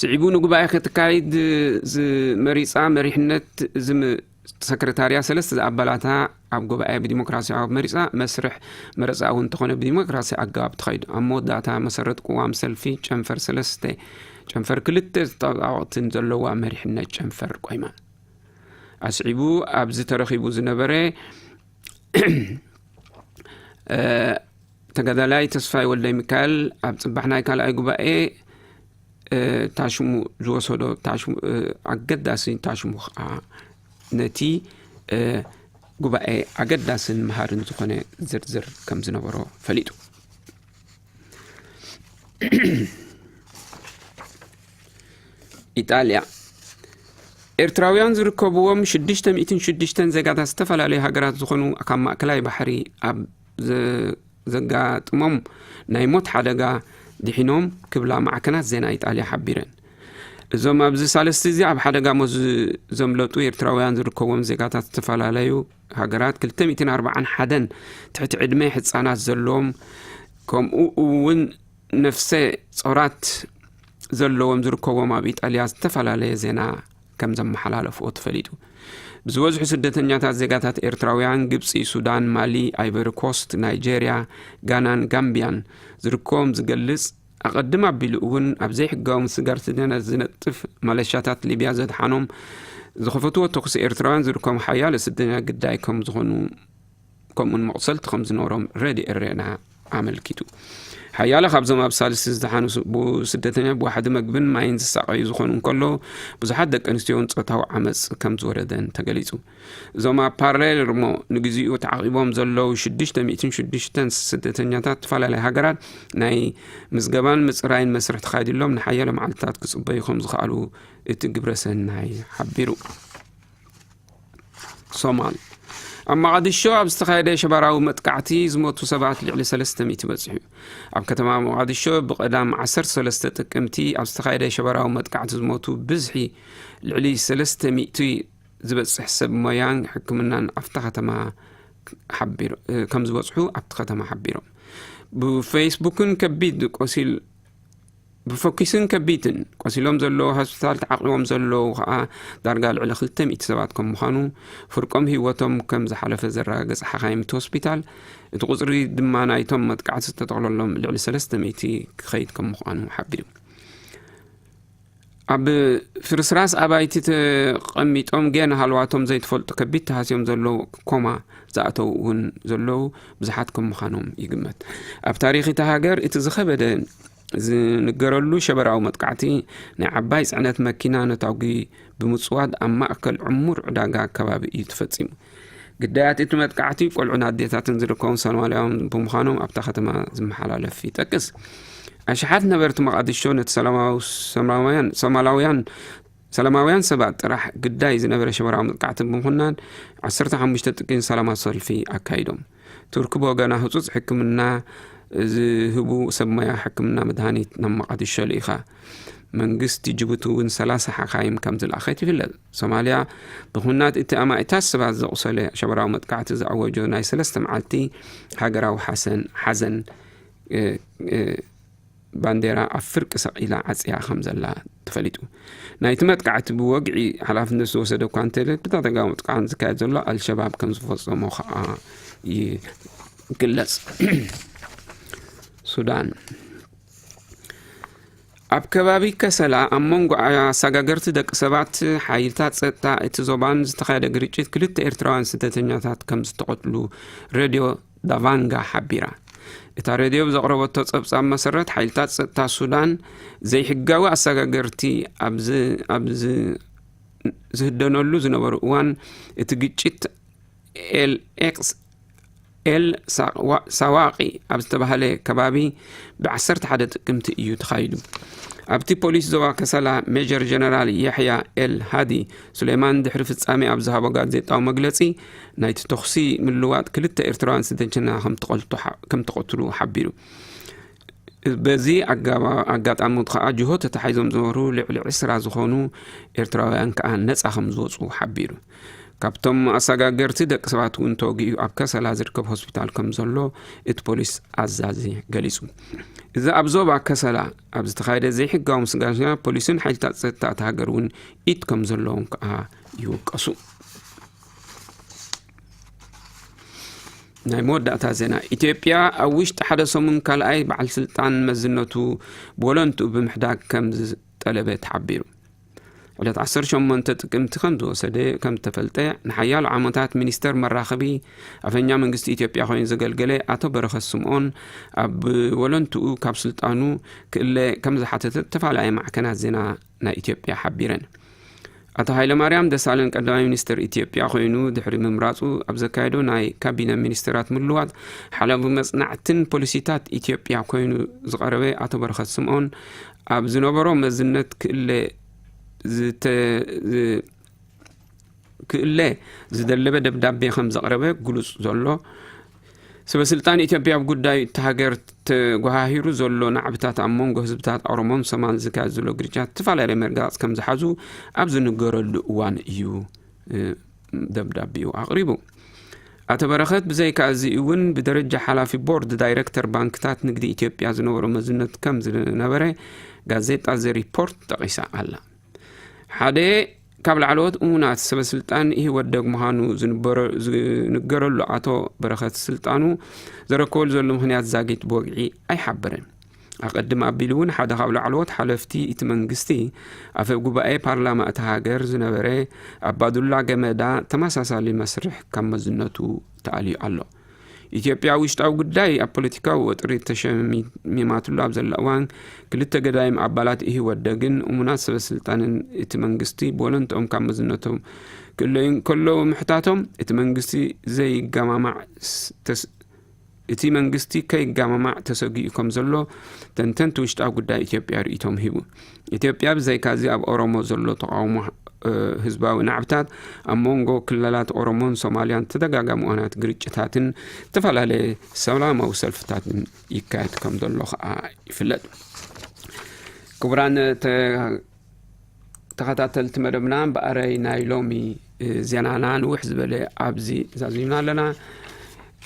ስዒቡ ንጉባኤ ክትካይድ ዝመሪፃ መሪሕነት ዝም- ሰክረታርያ ሰለስተ ኣባላታ ኣብ ጉባኤ ብዲሞክራሲያዊ መሪፃ መስርሕ መረፃ እውን እንተኾነ ብዲሞክራሲ ኣገባብ ተኸይዱ ኣብ መወዳእታ መሰረት ቅዋም ሰልፊ ጨንፈር ሰለስተ ጨንፈር ክልተ ተጣባቕትን ዘለዋ መሪሕነት ጨንፈር ቆይማ። ኣስዒቡ ኣብዚ ተረኺቡ ዝነበረ ተጋዳላይ ተስፋይ ወልደ ሚካኤል ኣብ ፅባሕ ናይ ካልኣይ ጉባኤ ታሽሙ ዝወሰዶ ኣገዳሲ ታሽሙ ከዓ ነቲ ጉባኤ ኣገዳስን መሃርን ዝኾነ ዝርዝር ከም ዝነበሮ ፈሊጡ። ኢጣልያ ኤርትራውያን ዝርከብዎም ሽዱሽተ ሚእትን ሽዱሽተን ዜጋታት ዝተፈላለዩ ሃገራት ዝኾኑ ካብ ማእከላይ ባሕሪ ኣብ ዘጋጥሞም ናይ ሞት ሓደጋ ድሒኖም ክብላ ማዕከናት ዜና ኢጣልያ ሓቢረን። እዞም ኣብዚ ሳልስቲ እዚ ኣብ ሓደጋ ሞት ዝ-፣ ዘምለጡ ኤርትራውያን ዝርከዎም ዜጋታት ዝተፈላለዩ ሃገራት ክልተ ሚእትን ኣርባዓን ሓደን ትሕቲ ዕድመ ህጻናት ዘለዎም፣ ከምኡ እውን ነፍሰ ጾራት ዘለዎም ዝርከዎም ኣብ ኢጣልያ ዝተፈላለየ ዜና ከም ዘመሓላለፍዎ ተፈሊጡ። ብዝበዝሑ ስደተኛታት ዜጋታት ኤርትራውያን ግብጺ፣ ሱዳን፣ ማሊ፣ ኣይቨሪ ኮስት፣ ናይጄርያ፣ ጋናን ጋምቢያን ዝርከቦም ዝገልጽ፣ ኣቐድም ኣቢሉ እውን ኣብ ዘይሕጋዊ ምስጋር ስደተኛታት ዝነጥፍ ማለሻታት ሊብያ ዘድሓኖም ዝኸፈትዎ ተኹሲ ኤርትራውያን ዝርከቦም ሓያለ ስደተኛ ግዳይ ከም ዝኾኑ፣ ከምኡን መቑሰልቲ ከም ዝኖሮም ረድኤ ሬና ኣመልኪቱ። ሓያለ ካብዞም ኣብ ሳልስቲ ዝደሓኑ ስ-፣ ቡ-፣ ስደተኛ ብዋሕዲ መግብን ማይን ዝሳቐዩ ዝኾኑ እንከለዉ፣ ብዙሓት ደቂ ኣንስትዮን ጾታዊ ዓመጽ ከም ዝወረደን ተገሊጹ። እዞም ኣብ ፓሌርሞ ንግዚኡ ተዓቒቦም ዘለዉ ሽዱሽተ ሚእትን ሽዱሽተን ስደተኛታት፣ ዝተፈላለዩ ሃገራት ናይ ምዝገባን ምጽራይን መስርሕ ተኻይድሎም ንሓያለ መዓልትታት ክጽበዩ ከም ዝኸኣሉ እቲ ግብረ ሰናይ ሓቢሩ። ሶማል። ኣብ መቓድሾ ኣብ ዝተኻየደ ሸበራዊ መጥቃዕቲ ዝሞቱ ሰባት ልዕሊ ሰለስተ ሚእቲ በጺሑ። ኣብ ከተማ መቓድሾ ብቐዳም ዓሰርተ ሰለስተ ጥቅምቲ ኣብ ዝተኻየደ ሸበራዊ መጥቃዕቲ ዝሞቱ ብዝሒ ልዕሊ ሰለስተ ሚእቲ ዝበጽሕ ሰብ ሞያን ሕክምናን ኣብታ ከተማ ሓቢሩ-፣ ከም ዝበጽሑ ኣብቲ ከተማ ሓቢሮም። ብፌስቡክን ከቢድ ቆሲል-፣ ብፎኪስን ከቢትን ቆሲሎም ዘለዉ ሆስፒታል ተዓቂቦም ዘለዉ ኸኣ ዳርጋ ልዕሊ ክልተ ሚእቲ ሰባት ከም ምዃኑ፣ ፍርቆም ህይወቶም ከም ዝሓለፈ ዘረጋገጸ ሓኻይም እቲ ሆስፒታል፣ እቲ ቁጽሪ ድማ ናይቶም መጥቃዕቲ ዝተጠቕለሎም ልዕሊ ሰለስተ ሚእቲ ክኸይድ ከም ምዃኑ ሓቢሩ። ኣብ ፍርስራስ ኣባይቲ ተቐሚጦም ጌና ሃልዋቶም ዘይተፈልጡ ከቢድ ተሃስዮም ዘለዉ ኮማ ዝኣተዉ እውን ዘለዉ ብዙሓት ከም ምዃኖም ይግመት። ኣብ ታሪኽ እታ ሃገር እቲ ዝኸበደ ዝንገረሉ ሸበራዊ መጥቃዕቲ ናይ ዓባይ ጽዕነት መኪና ነታጒ ብምጽዋድ ኣብ ማእከል ዕሙር ዕዳጋ ከባቢ እዩ ተፈጺሙ። ግዳያት እቲ መጥቃዕቲ ቆልዑን ኣዴታትን ዝርከቦም ሶማላውያን ብምዃኖም ኣብታ ከተማ ዝመሓላለፍ ይጠቅስ። ኣሽሓት ነበርቲ መቓድሾ ነቲ ሰላማዊ-፣ ሰላማውያን፣ ሶማላውያን፣ ሰላማውያን ሰባት ጥራሕ ግዳይ ዝነበረ ሸበራዊ መጥቃዕቲ ብምኹናን ዓሰርተ ሓሙሽተ ጥቂን ሰላማዊ ሰልፊ ኣካይዶም። ቱርኪ ብወገና ህጹጽ ሕክምና ዝህቡ ሰብ ሞያ ሕክምና መድሃኒት ናብ መቓድሾ ልኢኻ። መንግስቲ ጅቡቲ እውን ሰላሳ ሓካይም ከም ዝለኣኸት ይፍለጥ። ሶማልያ ብኹናት እቲ ኣማኢታት ሰባት ዘቑሰለ ሸበራዊ መጥቃዕቲ ዝኣወጆ ናይ ሰለስተ መዓልቲ ሃገራዊ ሓሰን-፣ ሓዘን፣ እ፣ እ፣ ባንዴራ ኣብ ፍርቂ ሰቒላ ዓጽያ ከም ዘላ ተፈሊጡ። ናይቲ መጥቃዕቲ ብወግዒ ሓላፍነት ዝወሰደ እኳ እንተለ፣ ብተደጋጋሚ መጥቃዕቲ ዝካየድ ዘሎ ኣልሸባብ ከም ዝፈጸሞ ኸኣ ይግለጽ። ሱዳን። ኣብ ከባቢ ከሰላ ኣብ መንጎ ኣሰጋገርቲ ደቂ ሰባት ሓይልታት ጸጥታ እቲ ዞባን ዝተኻየደ ግርጭት ክልተ ኤርትራውያን ስደተኛታት ከም ዝተቐትሉ ሬድዮ ዳቫንጋ ሓቢራ። እታ ሬድዮ ብዘቕረበቶ ጸብጻብ መሰረት፣ ሓይልታት ጸጥታ ሱዳን ዘይሕጋዊ ኣሰጋገርቲ ኣብ ዝ-፣ ኣብ ዝ-፣ ዝህደነሉ ዝነበሩ እዋን፣ እቲ ግጭት ኤል ኤክስ፣ ኤል ሳዋ-፣ ሳዋቂ ኣብ ዝተባህለ ከባቢ ብዓሰርተ ሓደ ጥቅምቲ እዩ ተኻይዱ። ኣብቲ ፖሊስ ዞባ ከሰላ ሜጀር ጀነራል የሕያ ኤል ሃዲ ሱሌማን ድሕሪ ፍጻሜ ኣብ ዝሃቦ ጋዜጣዊ መግለጺ፣ ናይቲ ተኹሲ ምልዋጥ ክልተ ኤርትራውያን ስደተኛ ከም ተቐልቱ ሓ-፣ ከም ተቐትሉ ሓቢሩ። በዚ ኣጋባ-፣ ኣጋጣሚ ከኣ ጅሆ ተታሒዞም ዝነበሩ ልዕሊ ዕስራ ዝኾኑ ኤርትራውያን ከኣ ነጻ ከም ዝወጹ ሓቢሩ። ካብቶም ኣሰጋገርቲ ደቂ ሰባት እውን ተወጊኡ ኣብ ከሰላ ዝርከብ ሆስፒታል ከም ዘሎ እቲ ፖሊስ ኣዛዚ ገሊጹ። እዚ ኣብ ዞባ ከሰላ ኣብ ዝተኻየደ ዘይሕጋዊ ምስጋሻ ፖሊስን ሓይልታት ጸጥታ እታ ሃገር እውን ኢድ ከም ዘለዎም ከኣ ይውቀሱ። ናይ መወዳእታ ዜና። ኢትዮጵያ ኣብ ውሽጢ ሓደ ሰሙን ካልኣይ በዓል ስልጣን መዝነቱ ብወለንትኡ ብምሕዳግ ከም ዝጠለበ ተሓቢሩ። ዕለት ዓሰርተ ሸሞንተ ጥቅምቲ ከም ዝወሰደ ከም ዝተፈልጠ፣ ንሓያሎ ዓመታት ሚኒስተር መራኸቢ ኣፈኛ መንግስቲ ኢትዮጵያ ኮይኑ ዘገልገለ ኣቶ በረኸት ስምኦን ኣብ ወለንትኡ ካብ ስልጣኑ ክእለ ከም ዝሓተተ ዝተፈላለያ ማዕከናት ዜና ናይ ኢትዮጵያ ሓቢረን። ኣቶ ሃይለማርያም ደሳለኝ ቀዳማይ ሚኒስተር ኢትዮጵያ ኮይኑ ድሕሪ ምምራጹ ኣብ ዘካየዶ ናይ ካቢነ ሚኒስተራት ምልዋጥ ሓላፊ መጽናዕትን ፖሊሲታት ኢትዮጵያ ኮይኑ ዝቐረበ ኣቶ በረኸት ስምኦን ኣብ ዝነበሮ መዝነት ክእለ ዝተ-፣ ዝ-፣ ክእለ ዝደለበ ደብዳቤ ከም ዘቕረበ ግሉጽ ዘሎ። ሰበ ስልጣን ኢትዮጵያ ኣብ ጉዳይ እታ ሃገር ተጓሃሂሩ ዘሎ ናዕብታት ኣብ መንጎ ህዝብታት ኦሮሞን ሶማልን ዝካየድ ዘሎ ግርጫት ዝተፈላለየ መርገጻት ከም ዝሓዙ ኣብ ዝንገረሉ እዋን እዩ፣ እ፣ ደብዳቤኡ ኣቕሪቡ። ኣቶ በረኸት ብዘይካ እዚ እውን ብደረጃ ሓላፊ ቦርድ ዳይሬክተር ባንክታት ንግዲ ኢትዮጵያ ዝነበሮ መዝነት ከም ዝነበረ ጋዜጣ ዘ ሪፖርት ጠቒሳ ኣላ። ሓደ ካብ ላዕለዎት እሙናት ሰበ ስልጣን ኢህወደግ ምዃኑ ዝንበረ-፣ ዝንገረሉ ኣቶ በረኸት ስልጣኑ ዘረከበሉ ዘሎ ምኽንያት ዛጊት ብወግዒ ኣይሓበረን። ኣቐድም ኣቢሉ እውን ሓደ ካብ ላዕለዎት ሓለፍቲ እቲ መንግስቲ፣ ኣፈ ጉባኤ ፓርላማ እታ ሃገር ዝነበረ ኣባዱላ ገመዳ ተመሳሳሊ መስርሕ ካብ መዝነቱ ተኣልዩ ኣሎ። ኢትዮጵያ ውሽጣዊ ጉዳይ ኣብ ፖለቲካዊ ወጥሪ ተሸሚማትሉ ኣብ ዘላ እዋን፣ ክልተ ገዳይም ኣባላት ኢህወደግን እሙናት ሰበ ስልጣንን እቲ መንግስቲ ብወለንትኦም ካብ መዝነቶም ክእለዩ እንከለዉ ምሕታቶም፣ እቲ መንግስቲ ዘይገማማዕ ስ-፣ ተስ-፣ እቲ መንግስቲ ከይገማማዕ ተሰጊኡ ከም ዘሎ ተንተንቲ ውሽጣዊ ጉዳይ ኢትዮጵያ ርእይቶም ሂቡ። ኢትዮጵያ ብዘይካዚ ኣብ ኦሮሞ ዘሎ ተቃውሞ፣ እ፣ ህዝባዊ ናዕብታት፣ ኣብ መንጎ ክልላት ኦሮሞን ሶማልያን ተደጋጋሚ እዋናት ግርጭታትን ዝተፈላለየ ሰላማዊ ሰልፍታትን ይካየድ ከም ዘሎ ከኣ ይፍለጥ። ክቡራን ተ-፣ ተኸታተልቲ መደብና፣ እምበኣረይ ናይ ሎሚ፣ እ፣ ዜናና ንውሕ ዝበለ ኣብዚ ዛዚምና ኣለና።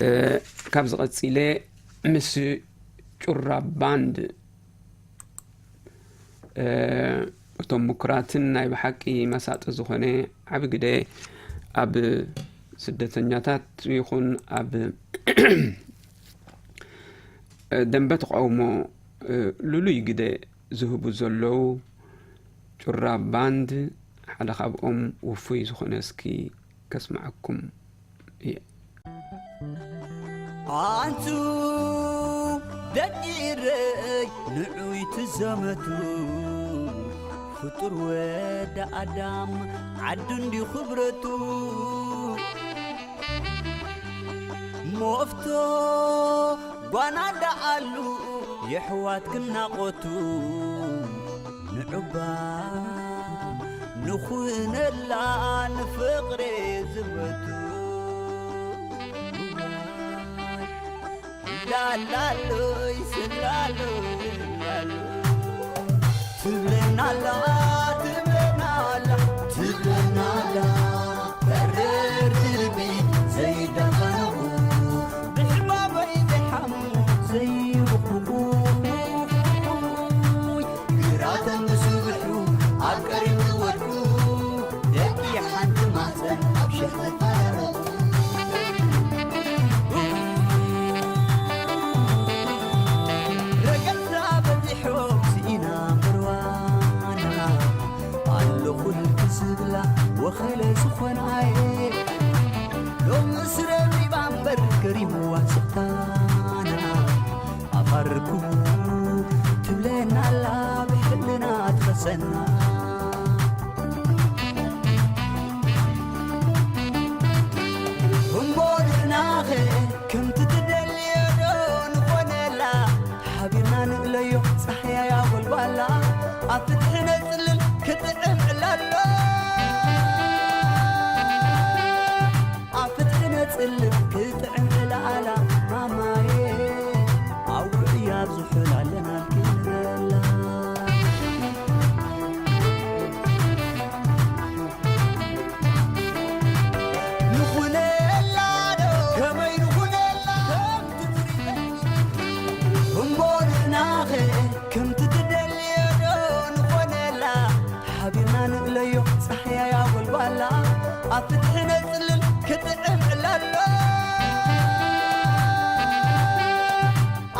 እ፣ ካብዚ ቀጺለ ምስ ጩራ ባንድ፣ እ፣ እቶም ምኩራትን ናይ ብሓቂ መሳጢ ዝኾነ ዓቢ ግደ ኣብ ስደተኛታት ይኹን ኣብ ደንበ ተቃውሞ፣ እ፣ ልሉይ ግደ ዝህቡ ዘለዉ ጩራ ባንድ ሓደ ካብኦም ውፉይ ዝኾነ እስኪ ከስምዓኩም እየ። ኣንቱ ደቂ ኢረይ ንዑይ ትዘመቱ፣ ፍጡር ወዲ ኣዳም ዓዱ እንዲ ክብረቱ። ሞፍቶ ጓና ደኣሉ የሕዋት ክናቖቱ፣ ንዑባ ንኹነላ ንፍቕሬ ዝመቱ። ላላሎይ ስላሎይ ላሎ ትብለናላ፣ ትብለናላ፣ ትብለናላ። በረር ልቢ ዘይዳኸነኹ፣ ብሕማመይ ዘይሓሙ ዘይብኽኹ፣ ግራቶም ብስብሑ ኣብ ቀሪም ዝወድቁ፣ ደቂ ሓንቲ ማህፀን ኣብ ሸሕ ዝፈራረቁ። ረገጽና በዚሖም ስኢና ምርዋና፣ ኣለኹልኪ ዝብላ ወኸለ ዝኾናየ፣ ሎምስ ረቢባ እምበር ከሪምዋ ስቕታና። ኣፋርኩ ትብለና ኣላ ብሕልና ትኸሰና። እሞ ንሕናኸ ከምቲ ትደልዮ ዶ ንኾነላ? ሓቢርና ንእለዮ ጻሕያይ ኣጎልጓላ፣ ኣብ ፍትሒ ነጽልል ክጥዕም ዕላሎ። ኣብ ፍትሒ ነጽልል ክጥዕም ዕላላ፣ ማማየ፣ ኣብ ውዑይ ኣብ ዝሑል ኣለና ክንበላ። ንኹነላ ዶ፣ ከመይ ንኹነላ፣ ከምቲ ትሪኦ። እሞ ንሕናኸ ከምቲ ትደልዮ ዶ ንኾነላ? ሓቢርና ንእለዮ ጻሕያይ ኣጎልጓላ፣ ኣብ ፍትሒ ነጽልል ክጥዕም ዕላሎ።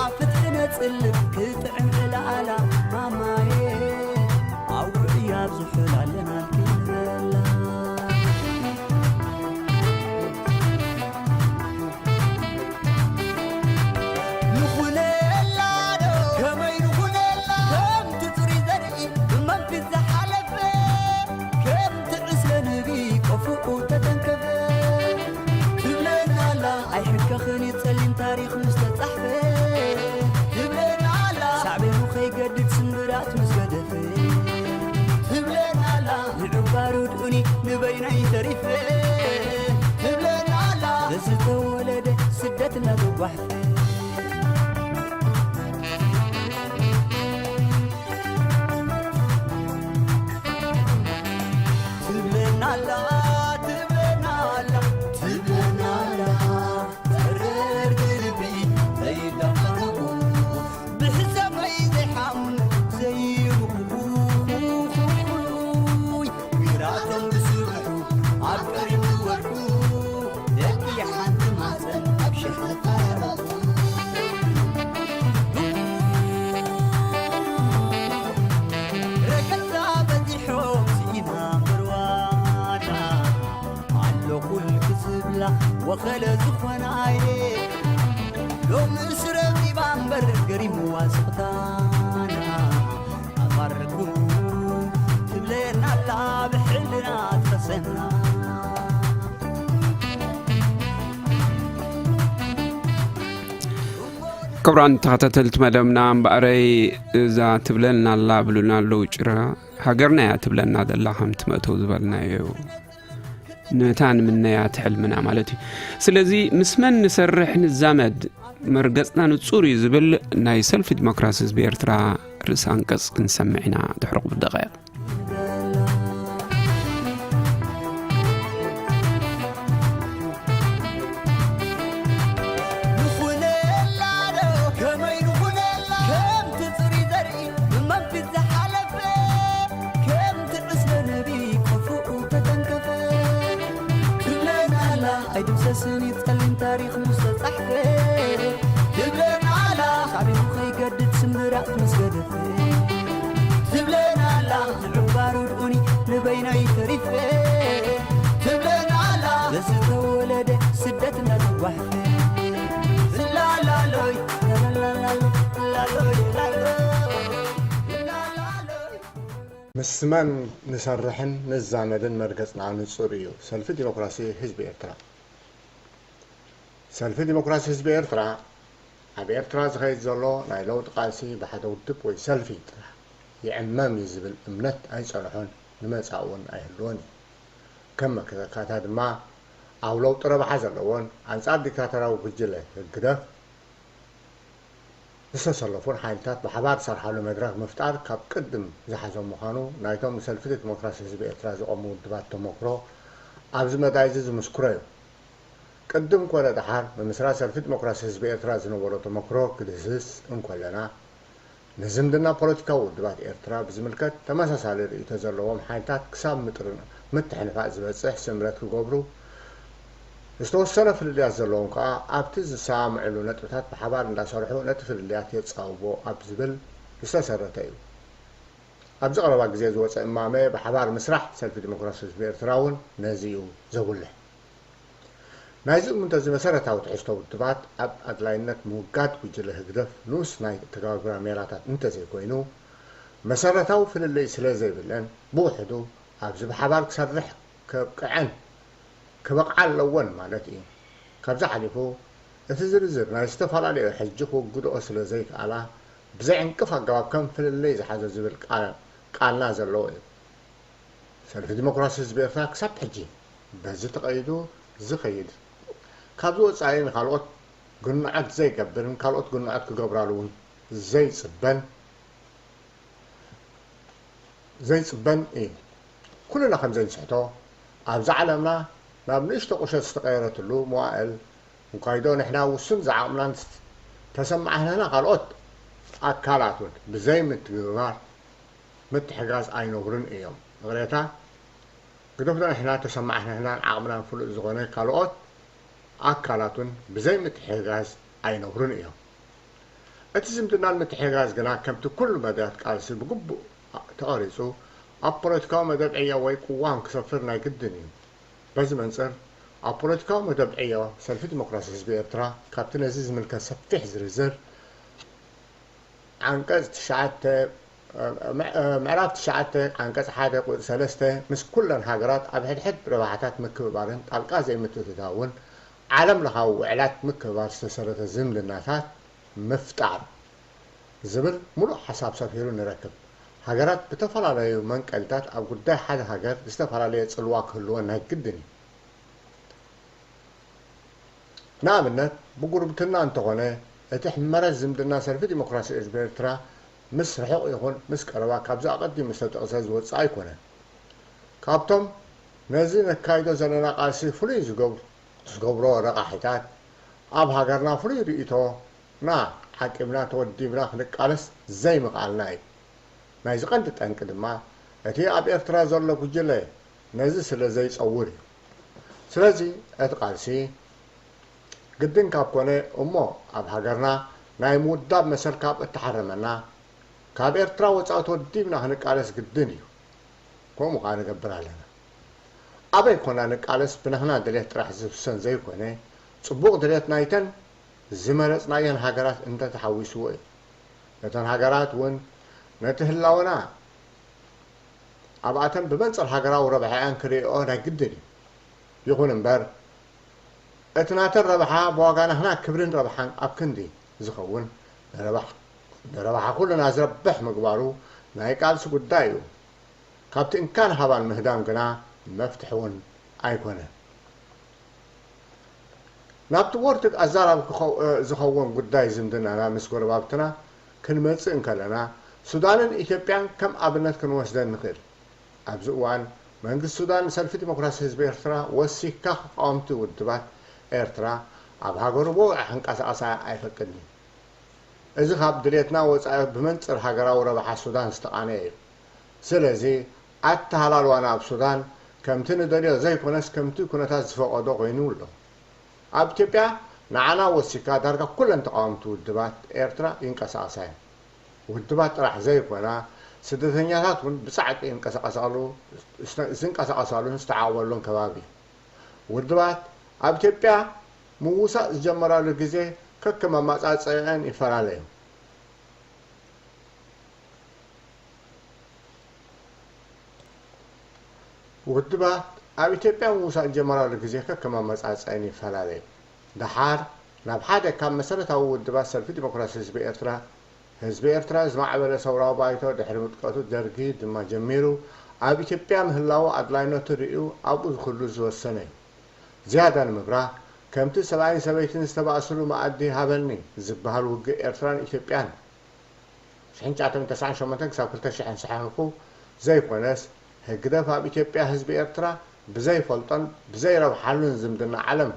ኣብ ፍትሒ ነጽልል ክጥዕም ዕላላ፣ ማማየ፣ ኣብ ውዑይ ኣብ ዝሑል ኣለና ክንበላ። ንኹነላ ዶ፣ ከመይ ንኹነላ? ከምቲ ጽሩይ ዘርኢ ብመንፊት ዝሓለፈ፣ ከምቲ ዕስለ ንህቢ ቆፎኡ ተተንከፈ። ትብለና ኣላ፣ ኣይሕከኽን እዩ ጸሊም ታሪኽ ምስ ተጻሕፈ። ትብለና ኣላ፣ ሳዕቤኑ ከይገድድ ስምብራት ምስ ገደፈ። ትብለና ኣላ፣ ንዕባሩ ድኡኒ ንበይነይ ተሪፈ። ትብለና ኣላ፣ ነዚ ተወለደ ስደት እናተጓሕፈ። ኣላ ትብለና ኣላ ትብለና ኣላ ተረር ግልቢ ዘይዳኸረቡ ብሕሰመይ ዘይሓም ዘይብኩ ግራቶም ብስብሑ ኣብ ቀሪቡ ወርቁ ደቂ ሓንቲ ማፀን ኣብ ሸሕቲ ፈረሩ ረከታ በዚሖም ስኢና ምርዋና ኣሎ ኩል ክዝብላ ወኸለ ዝኾናየ ሎምስ ረቢባ እምበር ገሪምዋ ስቕታና ኣፋርኩም ትብለና ኣላ ብሕልና ትኸሰና ክቡራን ተኸታተልቲ መደብና እምበኣረይ እዛ ትብለና ኣላ ብሉና ኣለዉ ጭራ ሃገርና እያ ትብለና ዘላ ከምቲ መእተው ዝበልናዮ ነታ ንምነያ ትሕልምና ማለት እዩ። ስለዚ ምስ መን ንሰርሕ ንዛመድ መርገጽና ንጹር እዩ ዝብል ናይ ሰልፊ ዲሞክራሲ ህዝቢ ኤርትራ ርእሲ ኣንቀጽ ክንሰምዕ ኢና ድሕሪ ቁሩብ ደቃይቕ። ንኹነላ ዶ ከመይ ንኹነላ ከምቲ ጽሩይ ዘርኢ ብመንፊት ዝሓለፈ ከምቲ ዕስለ ነቢ ክፉኡ ተተንከፈ ትብለናላ ኣይድምሰስን እዩ ጸሊም ታሪኽ ምስ ተጻሕፈ ትብለናላ ሳዕቤኑ ከይገድድ ስምብራት ምስ ገደፈ ትብለናላ ንዕባሩ ድኡኒ ንበይነይ ተሪፈ ትብለናላ በዚ ተወለደ ስደት እናተጓሕፈ ላላሎይ ላላሎይ ላሎይ ላሎይ ምስ መን ንሰርሕን ንዛመድን መርገጽና ንጹር እዩ። ሰልፊ ዲሞክራሲ ህዝቢ ኤርትራ። ሰልፊ ዲሞክራሲ ህዝቢ ኤርትራ ኣብ ኤርትራ ዝኸይድ ዘሎ ናይ ለውጢ ቃልሲ ብሓደ ውድብ ወይ ሰልፊ ጥራሕ ይዕመም እዩ ዝብል እምነት ኣይጸንሖን ንመጻኢ እውን ኣይህልዎን እዩ። ከም መከላከያታ ድማ ኣብ ለውጢ ረብሓ ዘለዎን ኣንጻር ዲክታቶራዊ ጉጅለ ህግደፍ ዝተሰለፉን ሓይልታት ብሓባር ዝሰርሓሉ መድረኽ ምፍጣር ካብ ቅድም ዝሓዞም ምዃኑ ናይቶም ንሰልፊ ዲሞክራሲ ህዝቢ ኤርትራ ዝቖሙ ውድባት ተመክሮ ኣብዚ መዳይ እዚ ዝምስክሮ እዩ። ቅድም ኮነ ደሓር ምምስራት ሰልፊ ዲሞክራሲ ህዝቢ ኤርትራ ዝነበሮ ተመክሮ ክድህስስ እንኮለና፣ ንዝምድና ፖለቲካዊ ውድባት ኤርትራ ብዝምልከት ተመሳሳሊ ርእይቶ ዘለዎም ሓይልታት ክሳብ ምጥርና ምትሕንፋጽ ዝበጽሕ ስምረት ክገብሩ፣ ዝተወሰነ ፍልልያት ዘለዎም ከኣ ኣብቲ ዝሰማምዕሉ ነጥብታት ብሓባር እንዳሰርሑ ነቲ ፍልልያት የጻብቦ ኣብ ዝብል ዝተሰረተ እዩ። ኣብዚ ቀረባ ግዜ ዝወጸ እማመ ብሓባር ምስራሕ ሰልፊ ዲሞክራሲ ህዝቢ ኤርትራ እውን ነዚ እዩ ዘጉልሕ። ናይዚ እምንቶ እዚ መሰረታዊ ትሕዝቶ ውድባት ኣብ ኣድላይነት ምውጋድ ጉጅለ ህግደፍ ንኡስ ናይ ኣተገባብራ ሜላታት እንተዘይኮይኑ፣ መሰረታዊ ፍልልይ ስለዘይብለን ብውሕዱ ኣብዚ ብሓባር ክሰርሕ ከብቅዐን ክበቕዓ ኣለወን ማለት እዩ። ካብዚ ሓሊፉ እቲ ዝርዝር ናይ ዝተፈላለዩ ሕጂ ክውግድኦ ስለዘይከኣላ ብዘይ ዕንቅፍ ኣገባብ ከም ፍልልይ ዝሓዞ ዝብል ቃልና ዘለዎ እዩ። ሰልፊ ዲሞክራሲ ህዝቢ ኤርትራ ክሳብ ሕጂ በዚ ተቐይዱ ዝኸይድ ካብዚ ወጻኢ ንኻልኦት ግንዖት ዘይገብርን ካልኦት ግንዖት ክገብራሉ እውን ዘይጽበን ዘይጽበን እዩ። ኩልና ከም ዘይንስሕቶ ኣብዚ ዓለምና ናብ ንእሽቶ ቁሸት ዝተቐየረትሉ መዋእል እንኳይዶ ንሕና ውሱን ዝዓቕምናን ተሰማዕህንህና ካልኦት ኣካላት እውን ብዘይ ምትግብባር ምትሕጋዝ ኣይነብሩን እዮም። እቕሬታ ግደፍዶ ንሕና ተሰማዕህንህናን ዓቕምናን ፍሉጥ ዝኾነ ካልኦት ኣካላት እውን ብዘይ ምትሕጋዝ ኣይነብሩን እዮም። እቲ ዝምድናን ምትሕጋዝ ግና ከምቲ ኩሉ መዳያት ቃልሲ ብግቡእ ተቐሪጹ ኣብ ፖለቲካዊ መደብ ዕዮ ወይ ቅዋም ክሰፍር ናይ ግድን እዩ። በዚ መንጽር ኣብ ፖለቲካዊ መደብ ዕዮ ሰልፊ ዲሞክራሲ ህዝቢ ኤርትራ ካብቲ ነዚ ዝምልከት ሰፊሕ ዝርዝር ዓንቀጽ ትሽዓተ ምዕራፍ ትሽዓተ ዓንቀጽ ሓደ ቁጽሪ ሰለስተ ምስ ኩለን ሃገራት ኣብ ሕድሕድ ረብሓታት ምክብባርን ጣልቃ ዘይምትእትታውን ዓለም ለኻዊ ውዕላት ምክብባር ዝተሰረተ ዝምድናታት ምፍጣር ዝብል ሙሉእ ሓሳብ ሰፊሩ ንረክብ። ሃገራት ብተፈላለዩ መንቀሊታት ኣብ ጉዳይ ሓደ ሃገር ዝተፈላለየ ጽልዋ ክህልወን ናይ ግድን እዩ። ንኣብነት ብጉርብትና እንተኾነ እቲ ሕመረት ዝምድና ሰልፊ ዲሞክራሲ ህዝቢ ኤርትራ ምስ ርሑቕ ይኹን ምስ ቀረባ ካብዚ ኣቐዲሙ ዝተጠቕሰ ዝወጽእ ኣይኮነን። ካብቶም ነዚ ነካይዶ ዘለና ቃልሲ ፍሉይ ዝገብሮ ረቓሒታት፣ ኣብ ሃገርና ፍሉይ ርእይቶና ዓቂብና ተወዲብና ክንቃለስ ዘይምኽኣልና እዩ። ናይዚ ቀንዲ ጠንቂ ድማ እቲ ኣብ ኤርትራ ዘሎ ጉጅለ ነዚ ስለ ዘይጸውር እዩ። ስለዚ እቲ ቃልሲ ግድን ካብ ኮነ እሞ ኣብ ሃገርና ናይ ምውዳብ መሰል ካብ እተሓረመና፣ ካብ ኤርትራ ወጻኢ ተወዲብና ክንቃለስ ግድን እዩ። ከምኡ ከኣ ንገብር ኣለና። ኣበይ ኮና ንቃለስ ብናህና ድሌት ጥራሕ ዝውሰን ዘይኮነ፣ ጽቡቕ ድሌት ናይተን ዝመረጽናየን ሃገራት እንተተሓዊስዎ እዩ። እተን ሃገራት እውን ነቲ ህላወና ኣብኣተን ብመንጽር ሃገራዊ ረብሓኣን ክርእይኦ ናይ ግድን እዩ። ይኹን እምበር፣ እቲ ናተን ረብሓ ብዋጋ ናህና ክብርን ረብሓን ኣብ ክንዲ ዝኸውን፣ ንረብሓ ኩልና ዝረብሕ ምግባሩ ናይ ቃልሲ ጉዳይ እዩ። ካብቲ እንካን ሃባን ምህዳም ግና መፍትሒ እውን ኣይኮነን። ናብቲ ወርትግ ኣዛራቢ ዝኸውን ጉዳይ ዝምድናና ምስ ጎረባብትና ክንመጽእ እንከለና፣ ሱዳንን ኢትዮጵያን ከም ኣብነት ክንወስደን ንኽእል። ኣብዚ እዋን መንግስቲ ሱዳን ንሰልፊ ዲሞክራሲ ህዝቢ ኤርትራ ወሲካ ክቃወምቲ ውድባት ኤርትራ ኣብ ሃገሩ ብወግዒ ክንቀሳቐሳ ኣይፈቅድን እዩ። እዚ ካብ ድሌትና ወጻኢ ብመንጽር ሃገራዊ ረብሓ ሱዳን ዝተቓነየ እዩ። ስለዚ ኣተሃላልዋና ኣብ ሱዳን ከምቲ ንደልዮ ዘይኮነስ ከምቲ ኩነታት ዝፈቐዶ ኮይኑ ኣሎ። ኣብ ኢትዮጵያ ንዓና ወሲካ ዳርጋ ኩለን ተቓወምቲ ውድባት ኤርትራ ይንቀሳቐሳ እየን። ውድባት ጥራሕ ዘይኮና ስደተኛታት እውን ብጻዕቂ ይንቀሳቐሳሉ ዝንቀሳቐሳሉን ዝተዓቕበሉን ከባቢ እዩ። ውድባት ኣብ ኢትዮጵያ ምውሳእ ዝጀመራሉ ግዜ ከከም ኣመጻጽኣን ይፈላለ እዩ። ውድባት ኣብ ኢትዮጵያ ምውሳእ ዝጀመራሉ ግዜ ከከም ኣመጻጽኣን ይፈላለ እዩ። ደሓር ናብ ሓደ ካብ መሰረታዊ ውድባት ሰልፊ ዲሞክራሲ ህዝቢ ኤርትራ ህዝቢ ኤርትራ ዝማዕበለ ሰውራዊ ባይቶ ድሕሪ ውድቀቱ ደርጊ ድማ ጀሚሩ ኣብ ኢትዮጵያ ምህላዉ ኣድላይነቱ ርእዩ ኣብኡ ዝኽሉ ዝወሰነ እዩ። ዝያዳ ንምብራህ ከምቲ ሰብኣይን ሰበይትን ዝተባእስሉ መኣዲ ሃበኒ ዝበሃል ውግእ ኤርትራን ኢትዮጵያን ሽሕን ትሽዓተ ሚእትን ተስዓን ሸሞንተን ክሳብ ክልተ ሽሕን ዝሰሓሕኩ ዘይኮነስ ህግደፍ ኣብ ኢትዮጵያ ህዝቢ ኤርትራ ብዘይፈልጦን ብዘይረብሓሉን ዝምድና ዓለም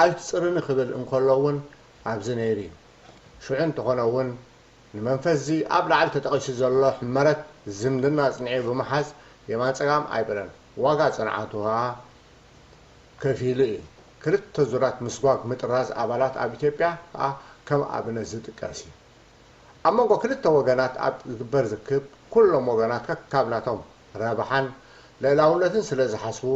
ኣይትጽርኒ ክብል እንከሎ እውን ኣብዚ ነይሩ እዩ። ሽዑ እንተኾነ እውን ንመንፈስዚ ኣብ ላዕሊ ተጠቒሱ ዘሎ ሕመረት ዝምድና ኣጽኒዑ ብምሓዝ የማን ጸጋም ኣይበለን። ዋጋ ጽንዓቱ ከኣ ከፊሉ እዩ። ክልተ ዙራት ምስጓግ ምጥራዝ ኣባላት ኣብ ኢትዮጵያ ከኣ ከም ኣብነት ዝጥቀስ እዩ። ኣብ መንጎ ክልተ ወገናት ኣብ ዝግበር ርክብ ኩሎም ወገናት ከካብ ናቶም ረብሓን ልእላውነትን ስለ ዝሓስቡ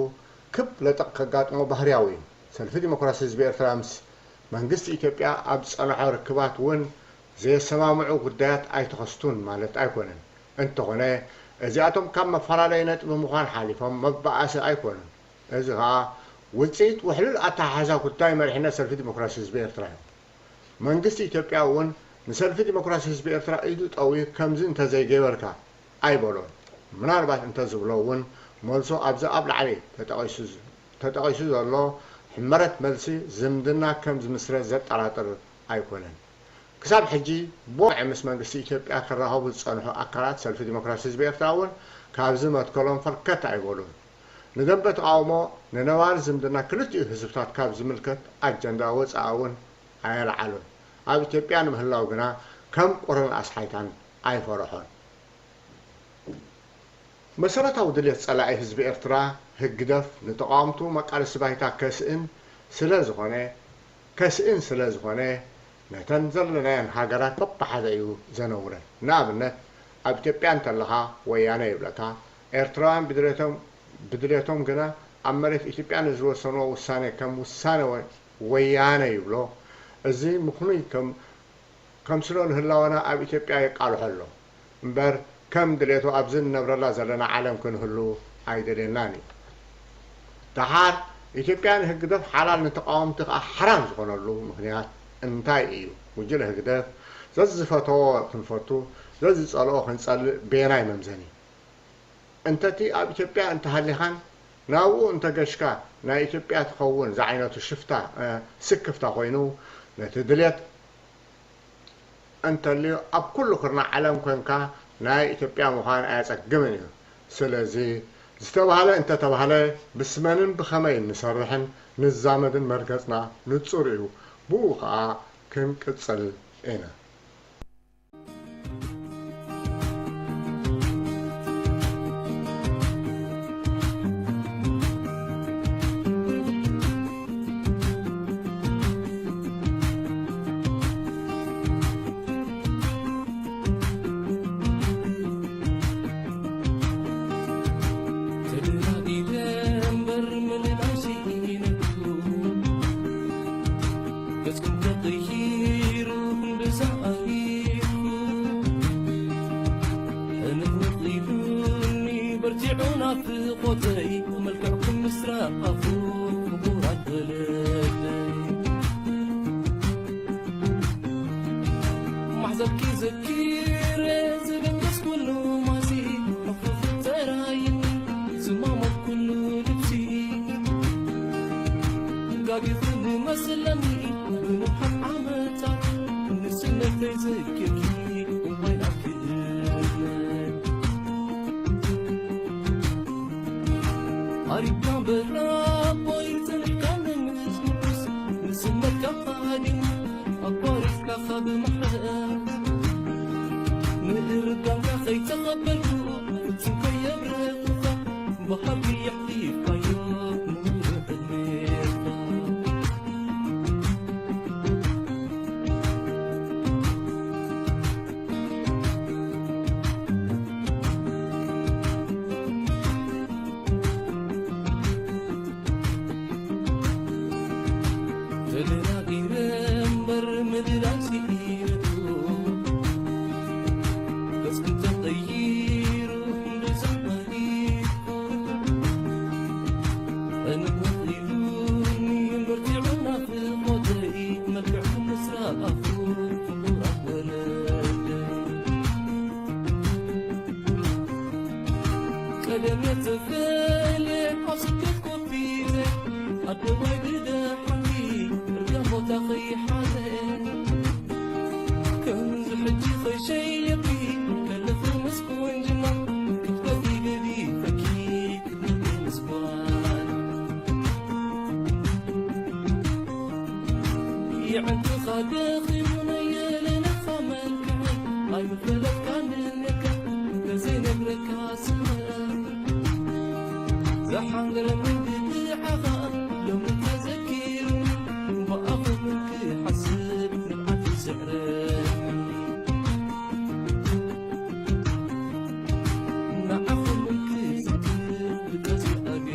ክብ ለጠቕ ከጋጥሞ ባህርያዊ እዩ። ሰልፊ ዲሞክራሲ ህዝቢ ኤርትራ ምስ መንግስቲ ኢትዮጵያ ኣብ ዝጸንሖ ርክባት እውን ዘየሰማምዑ ጉዳያት ኣይተኸስቱን ማለት ኣይኮነን። እንተኾነ እዚኣቶም ካብ መፈላለዪ ነጥቢ ምዃን ሓሊፎም መባኣሲ ኣይኮኑን። እዚ ኸኣ ውጽኢት ውሕሉል ኣተሓሕዛ ጉዳይ መሪሕነት ሰልፊ ዲሞክራሲ ህዝቢ ኤርትራ እዩ። መንግስቲ ኢትዮጵያ እውን ንሰልፊ ዲሞክራሲ ህዝቢ ኤርትራ ኢዱ ጠውዩ ከምዚ እንተዘይገበርካ ኣይበሎን። ምናልባት እንተዝብሎ እውን መልሱ ኣብዚ ኣብ ላዕሊ ተጠቒሱ ዘሎ ሕመረት መልሲ ዝምድና ከም ዝምስረት ዘጠራጥር ኣይኮነን። ክሳብ ሕጂ ብወግዒ ምስ መንግስቲ ኢትዮጵያ ክራኸቡ ዝጸንሑ ኣካላት ሰልፊ ዲሞክራሲ ህዝቢ ኤርትራ እውን ካብዚ መትከሎም ፈርከት ኣይበሉን። ንደንበ ተቓውሞ ንነባሪ ዝምድና ክልቲኡ ህዝብታት ካብ ዝምልከት ኣጀንዳ ወጻኢ እውን ኣየልዓሉን። ኣብ ኢትዮጵያ ንምህላው ግና ከም ቁርን ኣስሓይታን ኣይፈርሖን። መሰረታዊ ድሌት ጸላኢ ህዝቢ ኤርትራ ህግደፍ ንተቓወምቱ መቃለሲ ባይታ ከስእን ስለ ዝኾነ ከስእን ስለ ዝኾነ ነተን ዘለናየን ሃገራት በብሓደ እዩ ዘነውረን። ንኣብነት ኣብ ኢትዮጵያ እንተለኻ ወያነ ይብለካ። ኤርትራውያን ብድሌቶም ብድሌቶም ግና ኣብ መሬት ኢትዮጵያ ንዝወሰንዎ ውሳኔ ከም ውሳነ ወያነ ይብሎ። እዚ ምኽኑይ ከም ከምስሎ ንህላወና ኣብ ኢትዮጵያ የቃልሖ ኣሎ እምበር ከም ድሌቱ ኣብዚ እንነብረላ ዘለና ዓለም ክንህሉ ኣይደልየናን እዩ። ደሓር ኢትዮጵያ ንህግደፍ ሓላል ንተቓወምቲ ከኣ ሓራም ዝኾነሉ ምኽንያት እንታይ እዩ? ጉጅለ ህግደፍ ዘዝፈተዎ ክንፈቱ ዘዝጸልኦ ክንጸልእ ቤናይ መምዘኒ እንተቲ ኣብ ኢትዮጵያ እንተሃሊኻን ናብኡ እንተገሽካ ናይ ኢትዮጵያ ትኸውን ዝዓይነቱ ሽፍታ ስክፍታ ኮይኑ ነቲ ድልየት እንተልዩ ኣብ ኩሉ ኩርናዕ ዓለም ኮንካ ናይ ኢትዮጵያ ምዃን ኣየጸግምን እዩ። ስለዚ ዝተባህለ እንተተባህለ፣ ብስመንን ብኸመይ ንሰርሕን ንዛመድን መርገጽና ንጹር እዩ። ብኡ ኸኣ ክንቅጽል ኢና። ተደናጊለ እምበር ምልላሽ ኢነቱ፣ ገጽኩም ተቐይሩ ብዛዕባ ኢኹ። ሕንቕንቕ ኢሉኒ በርቲዑ ናፍቖተይ፣ መልክዕኩም ምስራቕ ኣፉ ክቡራት ወለደይ። ማሕዛኪ ዘኪረ ዘገንገስኩሉ ማሲ፣ መኽፈፊ ተራይኒ ዝማሞትኩሉ ልብሲ። ጋጊኹ መስለኒ ብንውሓት ዓመታት፣ ንስነተይ ዘኪርኪ እዋይ ናፍቅነ። ኣሪካ በራቦይ ጸኒሕካ ንምስምስ፣ ንስመካ ሃዲም ኣቋሪጽካ ካብ ማሕበር። ምእርጋንካ ከይተቐበልኩ፣ ፍጹም ከየብረኽካ፣ ብሃቂ የሕሊፍካዮ ንውረ ዕድሜኻ። ተደናጊረ እምበር ምድላል ስኢነቱ፣ ገጽኩም ተቐይሩ ብዛዕባ ኢድኩም። ዕንወት ኢሉኒ በርቲዑ ናፍቖተይ፣ መልክዕኩም ምስራቕ ኣፉ ፍቑራት ወለደይ። ቀደም የተፈለ ኣብ ስደት ኮፍ ኢለ፣ ኣደባይ ብደሓንኪ እርጋን ቦታ ከይሓዘ። ከምዚ ሕጂ ከይሸየጥኪ ከለኺ ምስ ቁንጅና፣ ክፍተት ገዲፈኪ ክትመርቂ ምስ ጓል። የዕንትኻ ደኺሙ ነየለለኻ መልክዐይ፣ ኣይምፈለጥካንን ነካ እንተዘይነግረካ ስመይ። ዘሓንገለኒ ብድዓኻ ሎሚ ተዘኪሩኒ፣ ብኣኹም ክሓስብ ንብዓት ይስዕረኒ። ንዓኹም ክዝክር ድቃስ ይኣገኒ።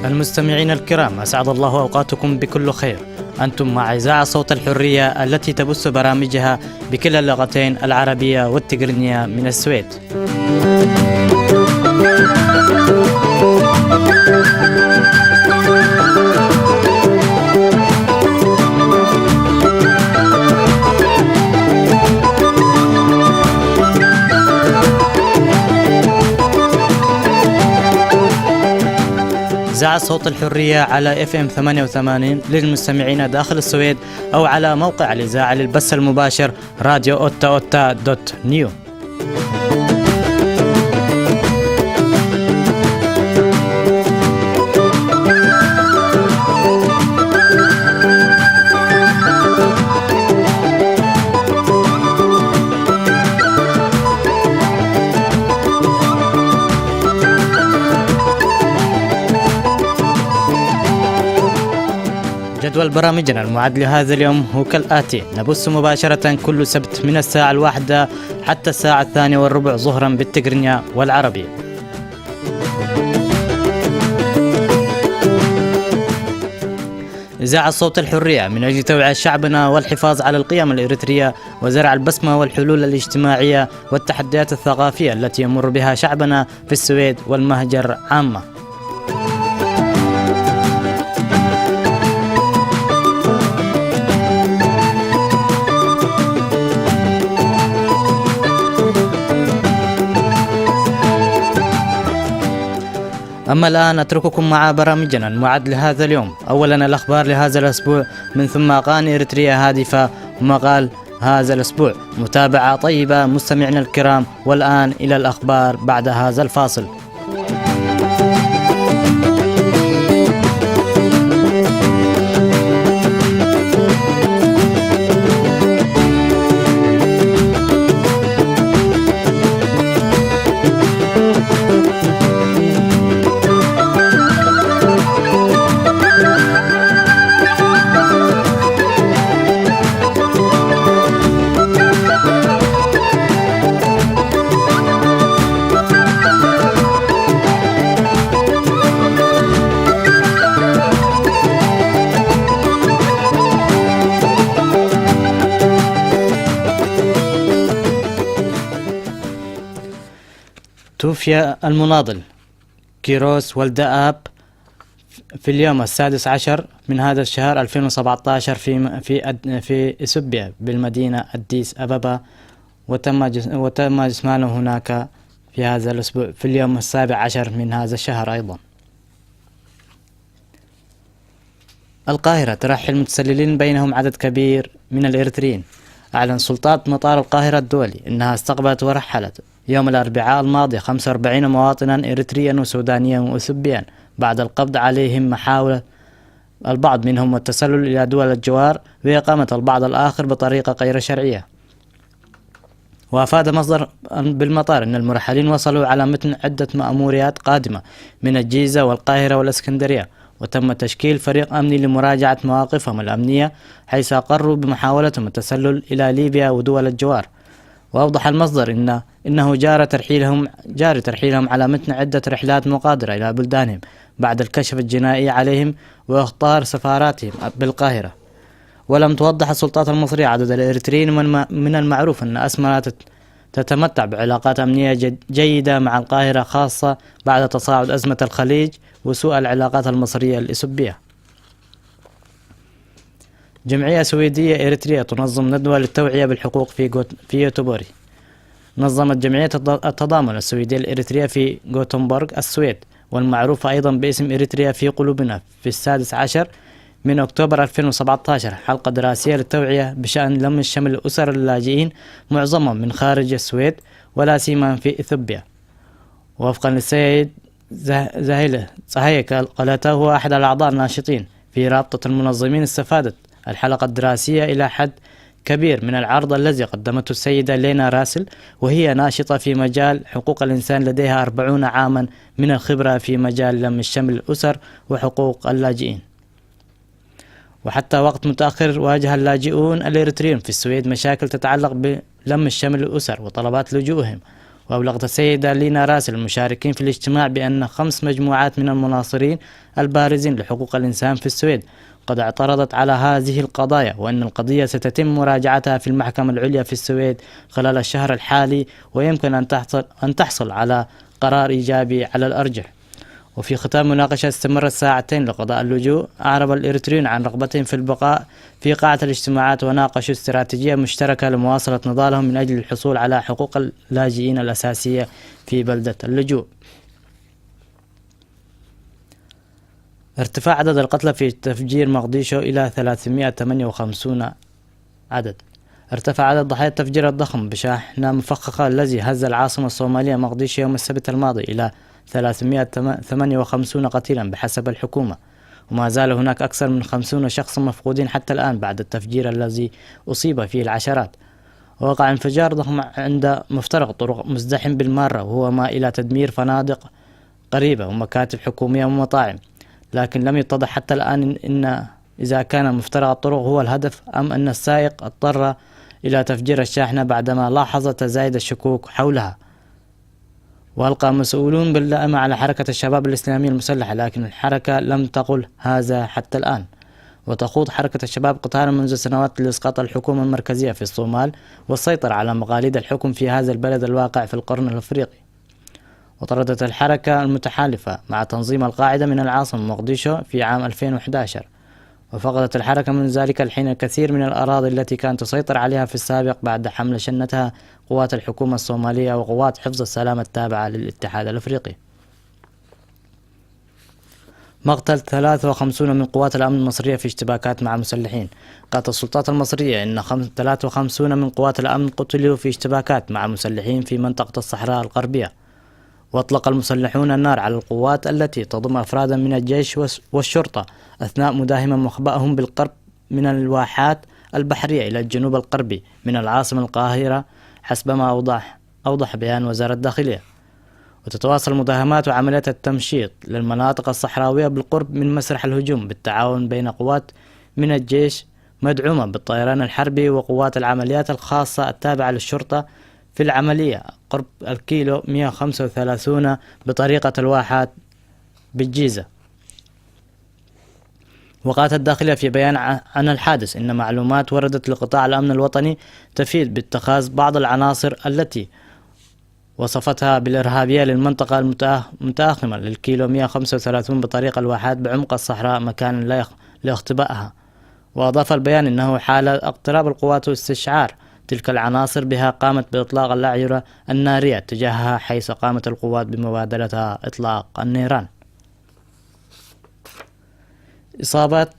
المستمعين الكرام، أسعد الله أوقاتكم بكل خير. أنتم مع إذاعة صوت الحرية التي تبث برامجها بكلا اللغتين العربية والتقرينية من السويد. إذاعة صوت الحرية على إف إم ثمانية وثمانين للمستمعين داخل السويد، أو على موقع الإذاعة للبث المباشر راديو أوتا أوتا دوت نيو. جدول برامجنا المعد لهذا اليوم هو كالآتي: نبث مباشرة كل سبت من الساعة الواحدة حتى الساعة الثانية والربع ظهرا بالتقرنية والعربي. إذاعة صوت الحرية من أجل توعية شعبنا والحفاظ على القيم الإريترية وزرع البصمة والحلول الاجتماعية والتحديات الثقافية التي يمر بها شعبنا في السويد والمهجر عامة. أما الآن أترككم مع برامجنا المعد لهذا اليوم. أولا الأخبار لهذا الأسبوع، من ثم أغاني إريتريا هادفة ومقال هذا الأسبوع. متابعة طيبة مستمعينا الكرام، والآن إلى الأخبار بعد هذا الفاصل. توفي المناضل كيروس والدآب في اليوم السادس عشر من هذا الشهر ألفين وسبعتاشر في م-، في أد-، في إثيوبيا بالمدينة أديس أبابا، وتم جس-، وتم جثمانه هناك في هذا الأسبوع في اليوم السابع عشر من هذا الشهر أيضًا. القاهرة ترحل متسللين بينهم عدد كبير من الإريتريين. أعلن سلطات مطار القاهرة الدولي إنها استقبلت ورحلت يوم الأربعاء الماضي خمسة وأربعين مواطنا إريتريا وسودانيا وأثيوبيا بعد القبض عليهم محاولة البعض منهم والتسلل إلى دول الجوار وإقامة البعض الآخر بطريقة غير شرعية. وأفاد مصدر بالمطار أن المرحلين وصلوا على متن عدة مأموريات قادمة من الجيزة والقاهرة والإسكندرية، وتم تشكيل فريق أمني لمراجعة مواقفهم الأمنية، حيث أقروا بمحاولتهم التسلل إلى ليبيا ودول الجوار. وأوضح المصدر إن، إنه جار ترحيلهم، جاري ترحيلهم على متن عدة رحلات مقادرة إلى بلدانهم بعد الكشف الجنائي عليهم وإخطار سفاراتهم بالقاهرة. ولم توضح السلطات المصرية عدد الإريتريين، ومن الم-، من المعروف أن أسمرة تت-، تتمتع بعلاقات أمنية جد-، جيدة مع القاهرة، خاصة بعد تصاعد أزمة الخليج وسوء العلاقات المصرية الإثيوبية. جمعية سويدية إريترية تنظم ندوة للتوعية بالحقوق في جوت-، في يوتوبوري. نظمت جمعية الض-، التضامن السويدية الإريترية في غوتنبورغ السويد، والمعروفة أيضًا باسم إريتريا في قلوبنا، في السادس عشر من أكتوبر ألفين وسبعتاشر حلقة دراسية للتوعية بشأن لم الشمل أسر اللاجئين، معظمهم من خارج السويد ولا سيما في إثيوبيا. وفقًا للسيد زه-، زهيلة صحيح قال-، قالته هو أحد الأعضاء الناشطين في رابطة المنظمين، استفادت الحلقة الدراسية إلى حد كبير من العرض الذي قدمته السيدة لينا راسل، وهي ناشطة في مجال حقوق الإنسان لديها أربعون عامًا من الخبرة في مجال لم الشمل الأسر وحقوق اللاجئين. وحتى وقت متأخر واجه اللاجئون الإريتريون في السويد مشاكل تتعلق بلم الشمل الأسر وطلبات لجوئهم. وأبلغت السيدة لينا راسل المشاركين في الاجتماع بأن خمس مجموعات من المناصرين البارزين لحقوق الإنسان في السويد قد اعترضت على هذه القضايا، وأن القضية ستتم مراجعتها في المحكمة العليا في السويد خلال الشهر الحالي، ويمكن أن تحصل، أن تحصل على قرار إيجابي على الأرجح. وفي ختام مناقشة استمرت ساعتين لقضاء اللجوء، أعرب الإريتريون عن رغبتهم في البقاء في قاعة الاجتماعات، وناقشوا استراتيجية مشتركة لمواصلة نضالهم من أجل الحصول على حقوق اللاجئين الأساسية في بلدة اللجوء. ارتفاع عدد القتلى في تفجير مقديشو إلى ثلاثمائة وثمانية وخمسين عدد. ارتفع عدد ضحايا التفجير الضخم بشاحنة مفخخة الذي هز العاصمة الصومالية مقديشو يوم السبت الماضي إلى ثلاثمائة وثمانية وخمسين قتيلا بحسب الحكومة، وما زال هناك أكثر من خمسين شخصا مفقودين حتى الآن بعد التفجير الذي أصيب فيه العشرات. وقع انفجار ضخم عند مفترق طرق مزدحم بالمارة، وهو ما إلى تدمير فنادق قريبة ومكاتب حكومية ومطاعم، لكن لم يتضح حتى الآن إن، إن إذا كان مفترق الطرق هو الهدف، أم أن السائق اضطر إلى تفجير الشاحنة بعدما لاحظ تزايد الشكوك حولها. وألقى مسؤولون باللائمة على حركة الشباب الإسلامي المسلحة، لكن الحركة لم تقل هذا حتى الآن. وتخوض حركة الشباب قطارا منذ سنوات لإسقاط الحكومة المركزية في الصومال والسيطرة على مقاليد الحكم في هذا البلد الواقع في القرن الأفريقي. وطردت الحركة المتحالفة مع تنظيم القاعدة من العاصمة مقديشو في عام ألفين وحداشر، وفقدت الحركة من ذلك الحين الكثير من الأراضي التي كانت تسيطر عليها في السابق بعد حملة شنتها قوات الحكومة الصومالية وقوات حفظ السلام التابعة للاتحاد الأفريقي. مقتل ثلاثة وخمسون من قوات الأمن المصرية في اشتباكات مع مسلحين. قالت السلطات المصرية إن خم-، ثلاثة وخمسون من قوات الأمن قتلوا في اشتباكات مع مسلحين في منطقة الصحراء الغربية. وأطلق المسلحون النار على القوات التي تضم أفرادا من الجيش والس-، والشرطة، أثناء مداهمة مخبأهم بالقرب من الواحات البحرية إلى الجنوب الغربي من العاصمة القاهرة، حسب ما أوضح، أوضح بيان وزارة الداخلية. وتتواصل مداهمات وعمليات التمشيط للمناطق الصحراوية بالقرب من مسرح الهجوم بالتعاون بين قوات من الجيش مدعومة بالطيران الحربي وقوات العمليات الخاصة التابعة للشرطة في العملية قرب الكيلو مية وخمسة وثلاثون بطريقة الواحات بالجيزة. وقالت الداخلية في بيان ع-، عن الحادث إن معلومات وردت لقطاع الأمن الوطني تفيد باتخاذ بعض العناصر التي وصفتها بالإرهابية للمنطقة المتأخ-، المتأخمة للكيلو مية وخمسة وثلاثون بطريق الواحات بعمق الصحراء مكان لا يخ-، لاختبائها. وأضاف البيان إنه حال اقتراب القوات واستشعار تلك العناصر بها قامت بإطلاق الأعيرة النارية تجاهها، حيث قامت القوات بمبادرتها إطلاق النيران. إصابات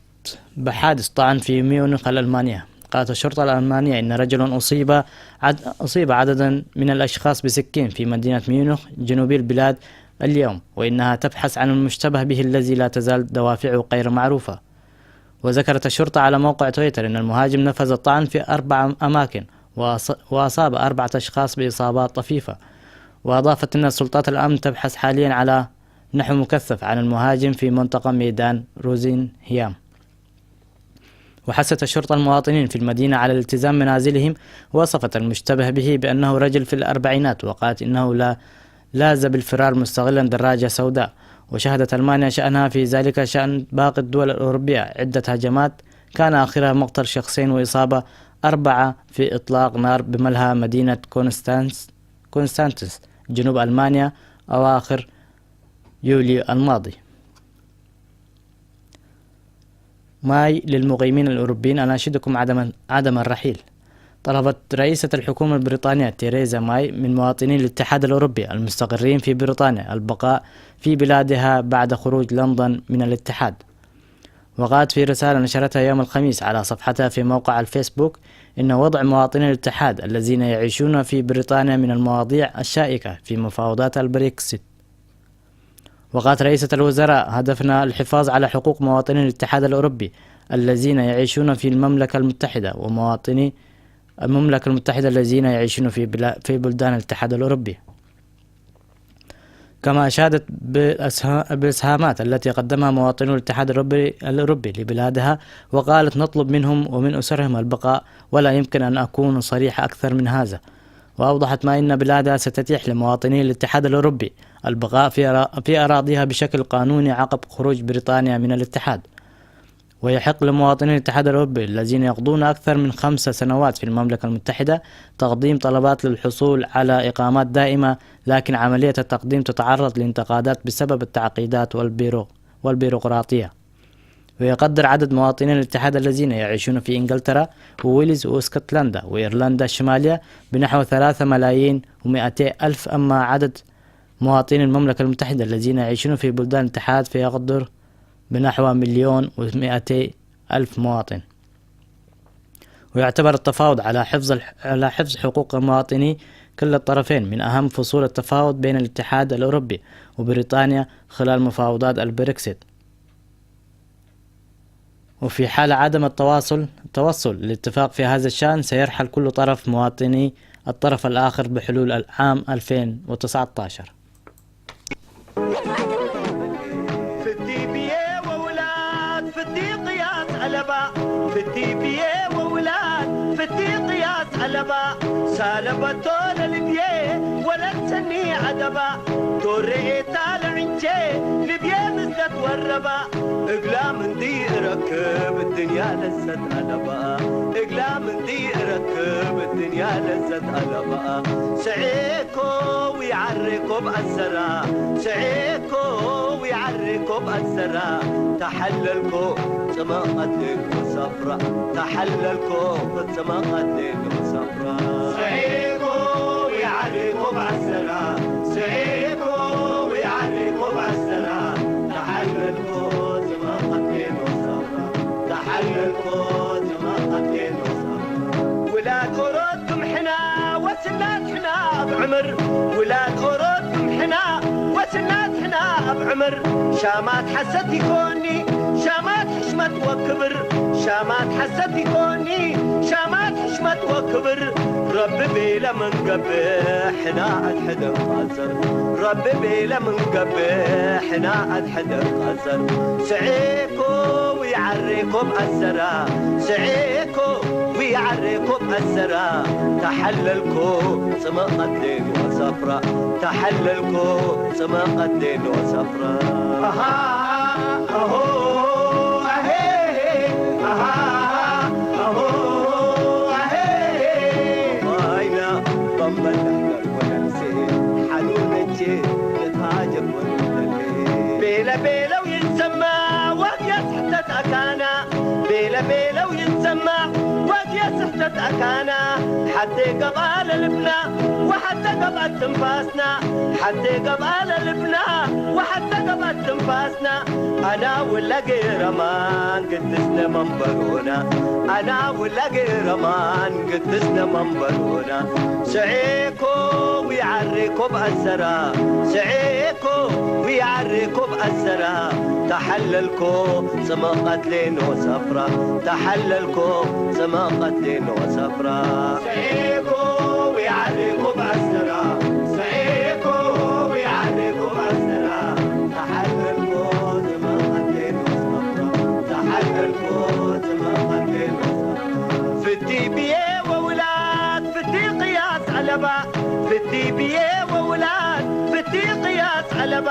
بحادث طعن في ميونخ الألمانية. قالت الشرطة الألمانية إن رجل أصيب عد-، أصيب عددا من الأشخاص بسكين في مدينة ميونخ جنوبي البلاد اليوم، وإنها تبحث عن المشتبه به الذي لا تزال دوافعه غير معروفة. وذكرت الشرطة على موقع تويتر إن المهاجم نفذ الطعن في أربع أماكن، وأص-، وأصاب أربعة أشخاص بإصابات طفيفة. وأضافت أن سلطات الأمن تبحث حاليا على نحو مكثف عن المهاجم في منطقة ميدان روزينهيام. وحثت الشرطة المواطنين في المدينة على الالتزام منازلهم، ووصفت المشتبه به بأنه رجل في الأربعينات، وقالت إنه لا، لاذ بالفرار مستغلا دراجة سوداء. وشهدت ألمانيا شأنها في ذلك شأن باقي الدول الأوروبية عدة هجمات، كان آخرها مقتل شخصين وإصابة أربعة في إطلاق نار بملهى مدينة كونستانس، كونستانتس، جنوب ألمانيا، أواخر يوليو الماضي. ماي للمقيمين الأوروبيين: أناشدكم عدم، عدم الرحيل. طلبت رئيسة الحكومة البريطانية تيريزا ماي من مواطني الاتحاد الأوروبي المستقرين في بريطانيا البقاء في بلادها بعد خروج لندن من الاتحاد. وقالت في رسالة نشرتها يوم الخميس على صفحتها في موقع الفيسبوك إن وضع مواطني الاتحاد الذين يعيشون في بريطانيا من المواضيع الشائكة في مفاوضات البريكسيت. وقالت رئيسة الوزراء: هدفنا الحفاظ على حقوق مواطني الاتحاد الأوروبي الذين يعيشون في المملكة المتحدة ومواطني المملكة المتحدة الذين يعيشون في بلا-، في بلدان الاتحاد الأوروبي. كما أشادت بالأسها-، بالإسهامات التي قدمها مواطنو الاتحاد الأوروبي، الأوروبي لبلادها، وقالت: نطلب منهم ومن أسرهم البقاء، ولا يمكن أن أكون صريحة أكثر من هذا. وأوضحت ما إن بلادها ستتيح لمواطني الاتحاد الأوروبي البقاء في أرا-، في أراضيها بشكل قانوني عقب خروج بريطانيا من الاتحاد. ويحق لمواطني الاتحاد الأوروبي الذين يقضون أكثر من خمس سنوات في المملكة المتحدة تقديم طلبات للحصول على إقامات دائمة، لكن عملية التقديم تتعرض لانتقادات بسبب التعقيدات والبيرو-، والبيروقراطية. ويقدر عدد مواطني الاتحاد الذين يعيشون في إنجلترا وويلز واسكتلندا وإيرلندا الشمالية بنحو ثلاثة ملايين ومائتي ألف، أما عدد مواطني المملكة المتحدة الذين يعيشون في بلدان الاتحاد فيقدر بنحو مليون ومائتي ألف مواطن. ويعتبر التفاوض على حفظ الح-، على حفظ حقوق مواطني كلا الطرفين من أهم فصول التفاوض بين الاتحاد الأوروبي وبريطانيا خلال مفاوضات البريكسيت. وفي حال عدم التواصل، التوصل لاتفاق في هذا الشأن، سيرحل كل طرف مواطني الطرف الآخر بحلول العام ألفين وتسعتاشر. في الديبية وولاد في الديقيات ፍቲ ብዬ ወውላድ ፍቲ ቅያስ ዓለባ ሳለበቶ ለልብዬ ወለትሰኒ ዓደባ ዶሬኤታ ለዕንቼ ልብዬ ምዝደት ወረባ እግላ ምንዲ እረክብ እድንያ ለዘት ዓለባ እግላ ምንዲ እረክብ እድንያ ለዘት ዓለባ ስዔኮ ዊዓሬኮ ብኣሰራ ስዔኮ ዊዓሬኮ ብኣሰራ ተሓለልኮ ጽመቐት ሌሎ ሰፍራ ተሓለልኮ ጽመቐት ሌሎ ሰፍራ ስዔኮ ዊዓሬኮ ብኣሰራ ስዔኮ ዊዓሬኮ ብኣሰራ ተሓለልኮ ጽመቐት ሌሎ ሰፍራ ተሓለልኮ ጽመቐት ሌሎ ሰፍራ ውላድ ኦሮት ክምሕና ወስናት ሕና ኣብ ዕምር ውላድ ኦሮት ክምሕና ወስናት ሕና ኣብ ዕምር ሻማት ሓሰት ይኮኒ ሻማት ሕሽመት ወክብር ሻማት ሓሰት ይኮኒ ሻማት ሕሽመት ወክብር ረቢ ቤለ መንገብር ሕና ኣድሕደን ቃዘር ረቢ ቤለ መንገብር ሕና ኣድሕደን ቃዘር ስዔኮ ዊዓሬኮ ብኣሰራ ስዔኮ ዊዓሬኮ ብኣሰራ ተሓለልኮ ጽመቐት ሌሎ ሰፍራ ተሓለልኮ ጽመቐት ሌሎ ሰፍራ ኣሃ ኣሆ ኣሄ ኣሃ ኣሆ ኣሄ ዋይና በመለሕበር ወነፍሴ ሓኑነቼ ንታጀር ወንበሌ ቤለ ቤለው ይንሰማ ወግ የስሕተት ኣካና ቤለ ቤለው ይንሰማ ወግ የስሕተት ኣካና ሓቴ ገብኣ ለልብና ወሓተ ገብኣ ትንፋስና ሓቴ ገብኣ ለልብና ወሓተ ገብኣ ትንፋስና ኣና ውላ ገይረማን ግድስነ መንበሮና ኣና ውላ ገይረማን ግድስነ መንበሮና ስዔኮ ዊዓሬኮ ብኣሰራ ስዔኮ ዊዓሬኮ ብኣሰራ ተሓለልኮ ጽመቐት ሌሎ ሰፍራ ተሓለልኮ ጽመቐት ሌሎ ሰፍራ ስዔኮ ዊዓሬኮ ብኣሰራ ስዔኮ ዊዓሬኮ ብኣሰራ ተሓለልኮ ጽመቐት ሌሎ ሰፍራ ተሓለልኮ ጽመቐት ሌሎ ሰፍራ ፍቲ ብዬ ወውላድ ፍቲ ቅያስ ዓለባ ፍቲ ብዬ ወውላድ ፍቲ ቅያስ ዓለባ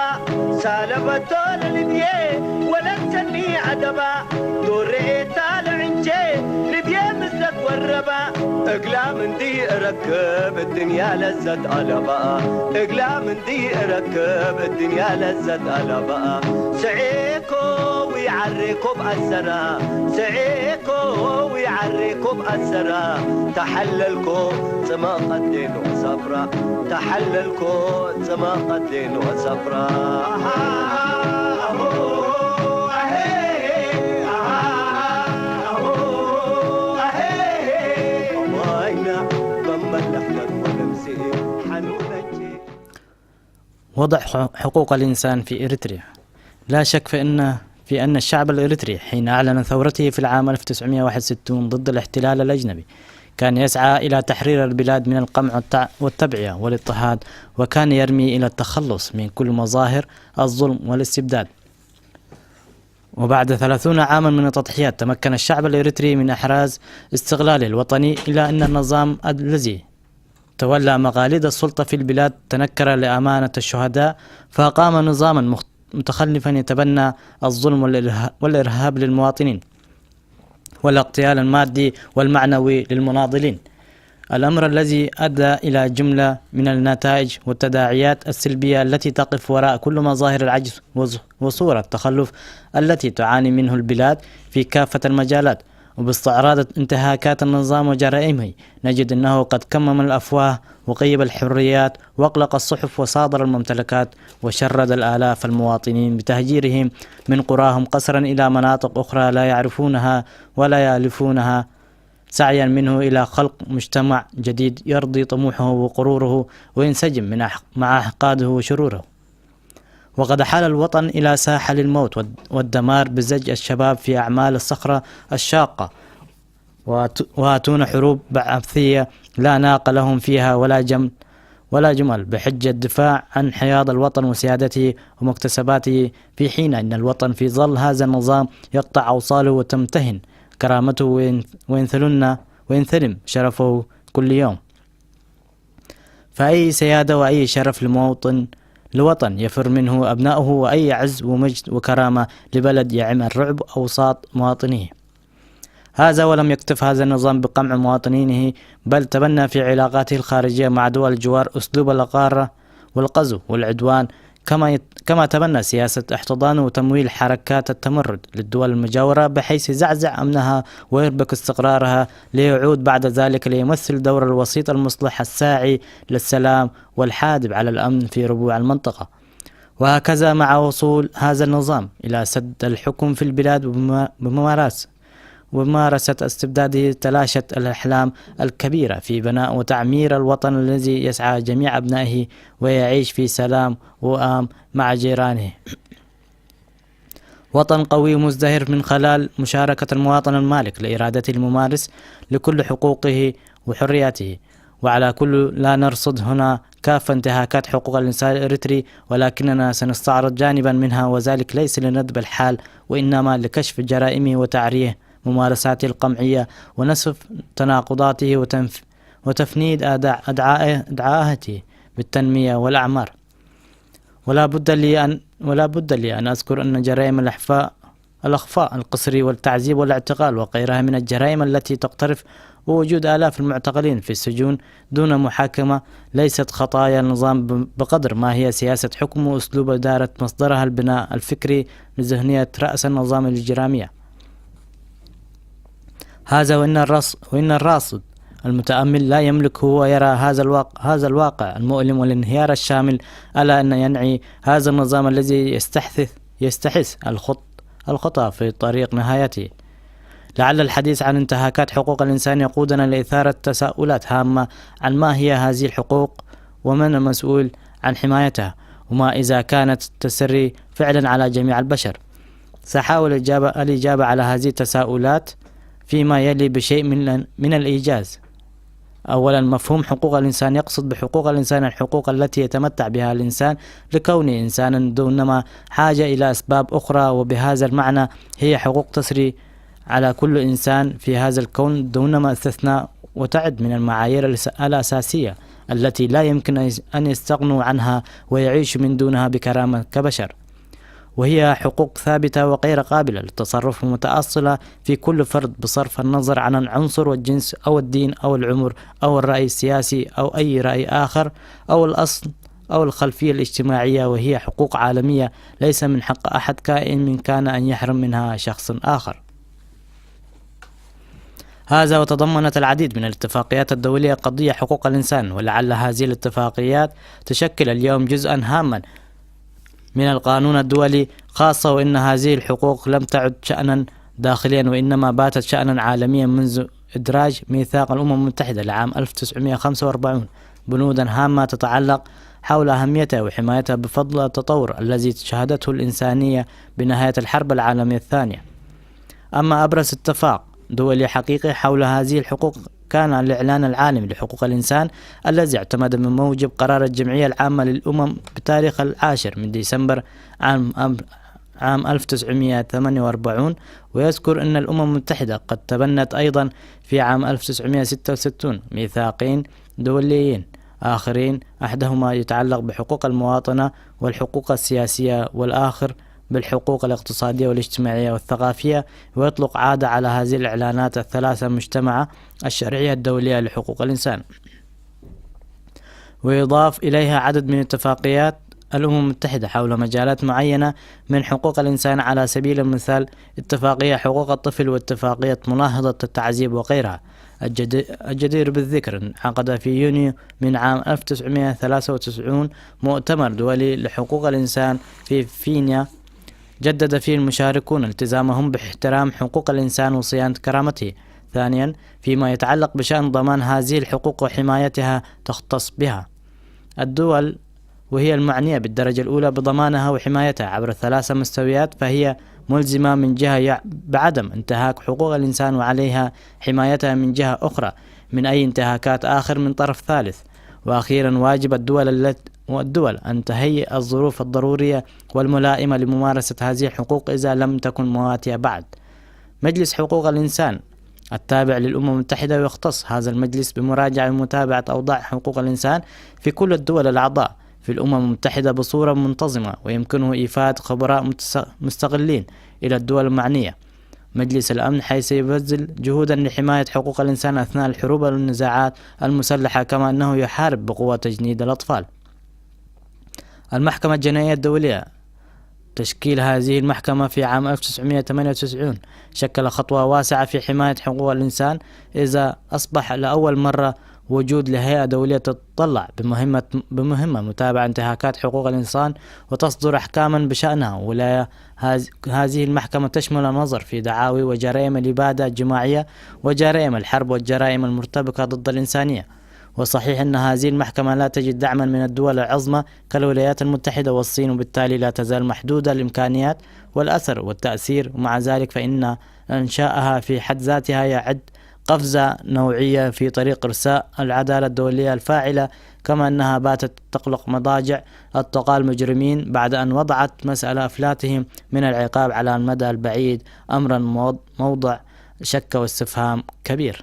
ሳለበቶ ለልብዬ ወለሰኒ ዓደባ ዶሬኤታ ለዕንቼ ልብዬ ምዝደት ወረባ እግላ ምንዲ እረክብ እድንያ ለዘት ዓለባ እግላ ምንዲ እረክብ እድንያ ለዘት ዓለባ ስዔኮ ዊዓሬኮ ብኣሰራ ስዔኮ ዊዓሬኮ ብኣሰራ ተሓለልኮ ጽመቐት ሌሎ ሰፍራ ተሓለልኮ ጽመቐት ሌሎ ሰፍራ ኣሃ ኣሆ ኣሄ ኣሃ ኣሆ ኣሄ ዋይና በመለሕበር ወነፍሴ ሓኑነቼ وضع ح- حقوق الإنسان في إريتريا. لا شك في أن في أن الشعب الإريتري حين أعلن ثورته في العام ألف وتسعمائة وواحد وستين ضد الاحتلال الأجنبي كان يسعى إلى تحرير البلاد من القمع والتع- والتبعية والاضطهاد، وكان يرمي إلى التخلص من كل مظاهر الظلم والاستبداد. وبعد ثلاثون عاما من التضحيات، تمكن الشعب الإريتري من إحراز استقلاله الوطني، إلا أن النظام الذي تولى مقاليد السلطة في البلاد تنكر لأمانة الشهداء، فأقام نظاما مخ- متخلفا يتبنى الظلم والإرها- والإرهاب للمواطنين، والاغتيال المادي والمعنوي للمناضلين. الأمر الذي أدى إلى جملة من النتائج والتداعيات السلبية التي تقف وراء كل مظاهر العجز وز- وصور التخلف التي تعاني منه البلاد في كافة المجالات. وباستعراض انتهاكات النظام وجرائمه، نجد أنه قد كمم الأفواه وقيب الحريات وأغلق الصحف وصادر الممتلكات وشرد الآلاف المواطنين بتهجيرهم من قراهم قسرا إلى مناطق أخرى لا يعرفونها ولا يألفونها، سعيا منه إلى خلق مجتمع جديد يرضي طموحه وغروره وينسجم من أح- مع أحقاده وشروره. وقد حال الوطن إلى ساحل الموت والد- والدمار بزج الشباب في أعمال الصخرة الشاقة، وت- واتون حروب بعثية لا ناق لهم فيها ولا جمل ولا جمل بحجة الدفاع عن حياض الوطن وسيادته ومكتسباته، في حين أن الوطن في ظل هذا النظام يقطع أوصاله وتمتهن كرامته وين-، وينثلن، وينثلم شرفه كل يوم. فأي سيادة وأي شرف لمواطن، لوطن يفر منه أبناؤه، وأي عز ومجد وكرامة لبلد يعم الرعب أوساط مواطنيه. هذا ولم يكتف هذا النظام بقمع مواطنينه، بل تبنى في علاقاته الخارجية مع دول الجوار أسلوب الغارة والغزو والعدوان، كما يت-، كما تبنى سياسة احتضان وتمويل حركات التمرد للدول المجاورة، بحيث يزعزع أمنها ويربك استقرارها، ليعود بعد ذلك ليمثل دور الوسيط المصلح الساعي للسلام والحادب على الأمن في ربوع المنطقة. وهكذا مع وصول هذا النظام إلى سد الحكم في البلاد بم-، بممارس-، بممارسة استبداده، تلاشت الأحلام الكبيرة في بناء وتعمير الوطن الذي يسعى جميع أبنائه ويعيش في سلام وأم مع جيرانه. وطن قوي مزدهر من خلال مشاركة المواطن المالك لإرادته الممارس لكل حقوقه وحرياته. وعلى كل لا نرصد هنا كافة انتهاكات حقوق الإنسان الإريتري، ولكننا سنستعرض جانبا منها، وذلك ليس لندب الحال، وإنما لكشف جرائمه وتعريه ممارساته القمعية ونسف تناقضاته وتنف-، وتفنيد أدع-، أدعاء-، أدعاءاته بالتنمية والأعمار. ولا بد لي أن، ولا بد لي أن أذكر أن جرائم الإخفاء، الإخفاء القسري والتعذيب والاعتقال وغيرها من الجرائم التي تقترف ووجود آلاف المعتقلين في السجون دون محاكمة ليست خطايا النظام ب-، بقدر ما هي سياسة حكم وأسلوب إدارة مصدرها البناء الفكري لذهنية رأس النظام الإجرامية. هذا وإن الرص-، وإن الراصد المتأمل لا يملك هو يرى هذا الواقع، هذا الواقع المؤلم والانهيار الشامل، ألا أن ينعي هذا النظام الذي يستحث-، يستحث الخط-، الخطى في طريق نهايته. لعل الحديث عن انتهاكات حقوق الإنسان يقودنا لإثارة تساؤلات هامة عن ما هي هذه الحقوق، ومن المسؤول عن حمايتها، وما إذا كانت تسري فعلا على جميع البشر. سأحاول الإجابة، الإجابة على هذه التساؤلات فيما يلي بشيء من، من الإيجاز. أولا، مفهوم حقوق الإنسان يقصد بحقوق الإنسان الحقوق التي يتمتع بها الإنسان لكونه إنسانا، دونما حاجة إلى أسباب أخرى، وبهذا المعنى هي حقوق تسري على كل إنسان في هذا الكون دونما استثناء، وتعد من المعايير الس-، الأساسية التي لا يمكن أن يس-، أن يستغنوا عنها ويعيشوا من دونها بكرامة كبشر. وهي حقوق ثابتة وغير قابلة للتصرف، ومتأصلة في كل فرد بصرف النظر عن العنصر والجنس أو الدين أو العمر أو الرأي السياسي أو أي رأي آخر أو الأصل أو الخلفية الاجتماعية، وهي حقوق عالمية ليس من حق أحد كائن من كان أن يحرم منها شخص آخر. هذا وتضمنت العديد من الاتفاقيات الدولية قضية حقوق الإنسان، ولعل هذه الاتفاقيات تشكل اليوم جزءا هاما من القانون الدولي، خاصة وإن هذه الحقوق لم تعد شأنا داخليا، وإنما باتت شأنا عالميا منذ إدراج ميثاق الأمم المتحدة لعام ألف وتسعمية وخمسة وأربعين، بنودا هامة تتعلق حول أهميتها وحمايتها بفضل التطور الذي شهدته الإنسانية بنهاية الحرب العالمية الثانية. أما أبرز اتفاق دولي حقيقي حول هذه الحقوق كان الإعلان العالمي لحقوق الإنسان، الذي اعتمد من موجب قرار الجمعية العامة للأمم بتاريخ العاشر من ديسمبر عام، عام ألف وتسعمية وثمانية وأربعين. ويذكر أن الأمم المتحدة قد تبنت أيضا في عام ألف وتسعمية وستة وستين ميثاقين دوليين آخرين، أحدهما يتعلق بحقوق المواطنة والحقوق السياسية، والآخر بالحقوق الاقتصادية والاجتماعية والثقافية، ويطلق عادة على هذه الإعلانات الثلاثة مجتمعة الشرعية الدولية لحقوق الإنسان. ويضاف إليها عدد من اتفاقيات الأمم المتحدة حول مجالات معينة من حقوق الإنسان، على سبيل المثال اتفاقية حقوق الطفل واتفاقية مناهضة التعذيب وغيرها. الجدي-، الجدير بالذكر انعقد في يونيو من عام ألف وتسعمية وثلاثة وتسعين مؤتمر دولي لحقوق الإنسان في فينيا، جدد فيه المشاركون التزامهم باحترام حقوق الإنسان وصيانة كرامته. ثانيا، فيما يتعلق بشأن ضمان هذه الحقوق وحمايتها، تختص بها الدول، وهي المعنية بالدرجة الأولى بضمانها وحمايتها عبر ثلاثة مستويات، فهي ملزمة من جهة يع-، بعدم انتهاك حقوق الإنسان، وعليها حمايتها من جهة أخرى من أي انتهاكات آخر من طرف ثالث. وأخيرا، واجب الدول الت-، والدول أن تهيئ الظروف الضرورية والملائمة لممارسة هذه الحقوق إذا لم تكن مواتية بعد. مجلس حقوق الإنسان التابع للأمم المتحدة، ويختص هذا المجلس بمراجعة ومتابعة أوضاع حقوق الإنسان في كل الدول الأعضاء في الأمم المتحدة بصورة منتظمة، ويمكنه إيفاد خبراء متس-، مستقلين إلى الدول المعنية. مجلس الأمن حيث يبذل جهودا لحماية حقوق الإنسان أثناء الحروب والنزاعات المسلحة، كما أنه يحارب بقوة تجنيد الأطفال. المحكمة الجنائية الدولية، تشكيل هذه المحكمة في عام ألف وتسعمية وتمانية وتسعين شكل خطوة واسعة في حماية حقوق الإنسان، إذا أصبح لأول مرة وجود لهيئة دولية تتطلع بمهمة، بمهمة متابعة انتهاكات حقوق الإنسان وتصدر أحكاما بشأنها. ولاية هذ-، هذه المحكمة تشمل النظر في دعاوي وجرائم الإبادة الجماعية وجرائم الحرب والجرائم المرتبطة ضد الإنسانية. وصحيح أن هذه المحكمة لا تجد دعما من الدول العظمى كالولايات المتحدة والصين، وبالتالي لا تزال محدودة الإمكانيات والأثر والتأثير، ومع ذلك فإن إنشاؤها في حد ذاتها يعد قفزة نوعية في طريق إرساء العدالة الدولية الفاعلة، كما أنها باتت تقلق مضاجع اتقاء المجرمين بعد أن وضعت مسألة إفلاتهم من العقاب على المدى البعيد أمرا موض-، موضع شك واستفهام كبير.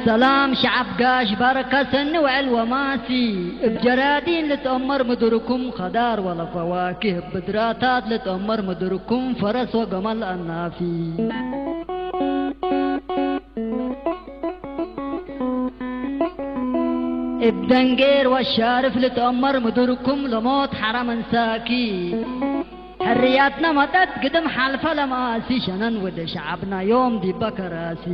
ሰላም ሸዓብ ጋሽ በረከ ሰኒ ውዕል ወማሲ፣ እብ ጀራዲን ልትአመር ምድርኩም ኸዳር ወለፈዋኪህ፣ ብድራታት ልትአመር ምድርኩም ፈረስ ወገመል አናፊ። እብ ደንጌር ወሻርፍ ልትአመር ምድርኩም ለሞት ሐራ መንሳኪ። ሕርያትና መጠት ግድም ሓልፈ ለመኣሲ ሸነን ወደ ሸዓብና ዮም ዲበ ከራሲ።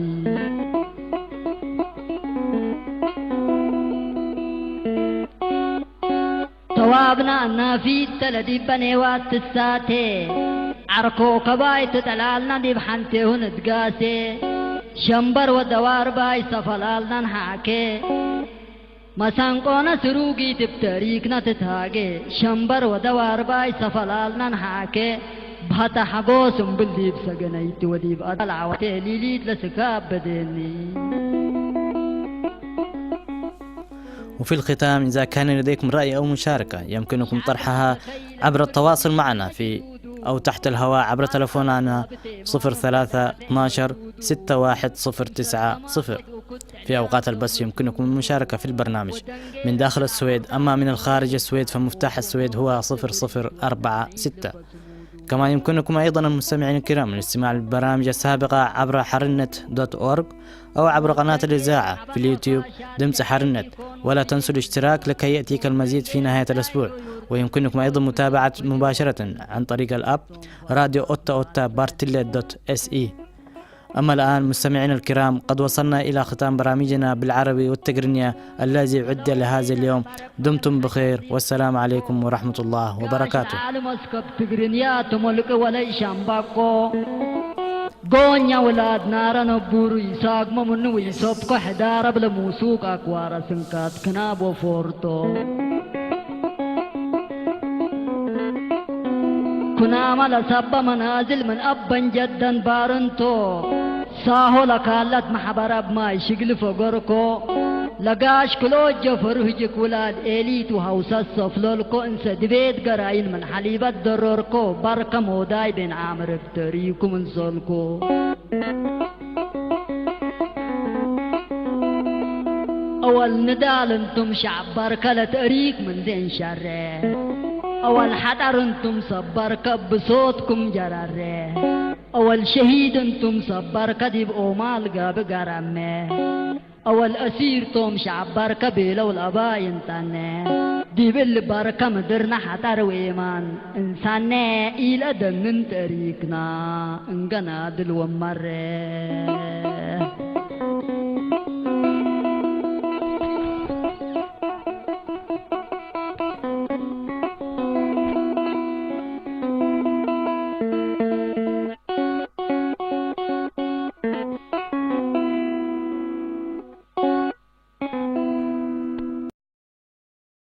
ተዋብና አናፊት ተለዲበ ኔዋት ትሳቴ። ዓርኮ ከባይ ትጠላልና ዲብ ሓንቴሁ ንትጋሴ። ሸምበር ወደዋርባይ ሰፈላልናን ሓኬ። መሳንቆነ ስሩጊት እብ ተሪክነ ትትሃጌ። ሸምበር ወደዋርባይ ሰፈላልናን ሓኬ። ብሃታ ሓጎስ እምብል ዲብ ሰገነይቲ ወዲብ አዳል ዓወቴ ሊሊት ለስካብ በደኒ። وفي الختام، إذا كان لديكم رأي أو مشاركة، يمكنكم طرحها عبر التواصل معنا في أو تحت الهواء عبر تلفوننا صفر ثلاثة اثناشر ستة واحد صفر تسعة صفر. في أوقات البث يمكنكم المشاركة في البرنامج من داخل السويد، أما من الخارج السويد فمفتاح السويد هو صفر صفر أربعة ستة. كما يمكنكم أيضًا، المستمعين الكرام، الاستماع للبرامج السابقة عبر حرنت دوت أورغ أو عبر قناة الإذاعة في اليوتيوب دمس حرنت، ولا تنسوا الاشتراك لكي يأتيك المزيد في نهاية الأسبوع. ويمكنكم أيضًا متابعة مباشرة عن طريق الأب راديو أوتا أوتا بارتيلي دوت إس إي. أما الآن، مستمعينا الكرام، قد وصلنا إلى ختام برامجنا بالعربي والتقرينية الذي عد لهذا اليوم. دمتم بخير، والسلام عليكم ورحمة الله وبركاته. ዓለም እስከብ ትግርኛ ተሞልቂ ወለይ ሻምባቆ። ጎኛ ውላድ ናረ ነቡሩ ይሳግሞ ምኑ ይሰብኮ ሕዳረብ ለሙሱቅ አክዋረ ስንካት ክናብ ወፎርቶ። ኩናማ ለሰበ መናዝል ምን አበን ጀደን ባርንቶ። ሳሆ ለካለት መሕበረብ ማይ ሽግሊ ፈገርኮ። ለጋሽ ክሎ ጀፈሩ ህጅክ ውላድ ኤሊት ወሐውሰት ሰፍለልኮ። እንሰ ድቤት ገራይን ምን ሐሊበት ደረርኮ። በርከ ሞዳይ ቤን ዓምር እብ ተሪኩም እንሰልኮ። አወል ንዳል እንቱም ሸዕብ በርከ ለተእሪክ ምን ዜን ሸረ። አወል ሐጠር እንቱም ሰብ በርከ እብ ብሶትኩም ጀረረ። አወል ሸሂድ እንቱም ሰብ በርከ ዲብ ኦማል ጋብ ገረመ። አወል አሲር ቶም ሸዕብ በርከ ቤለው ለአባይ እንታነ። ዲብ እሊ በርከ ምድርነ ሐጠር ወኤማን እንሳነ ኢለደንን ተእሪክና እንገናድል ወመረ።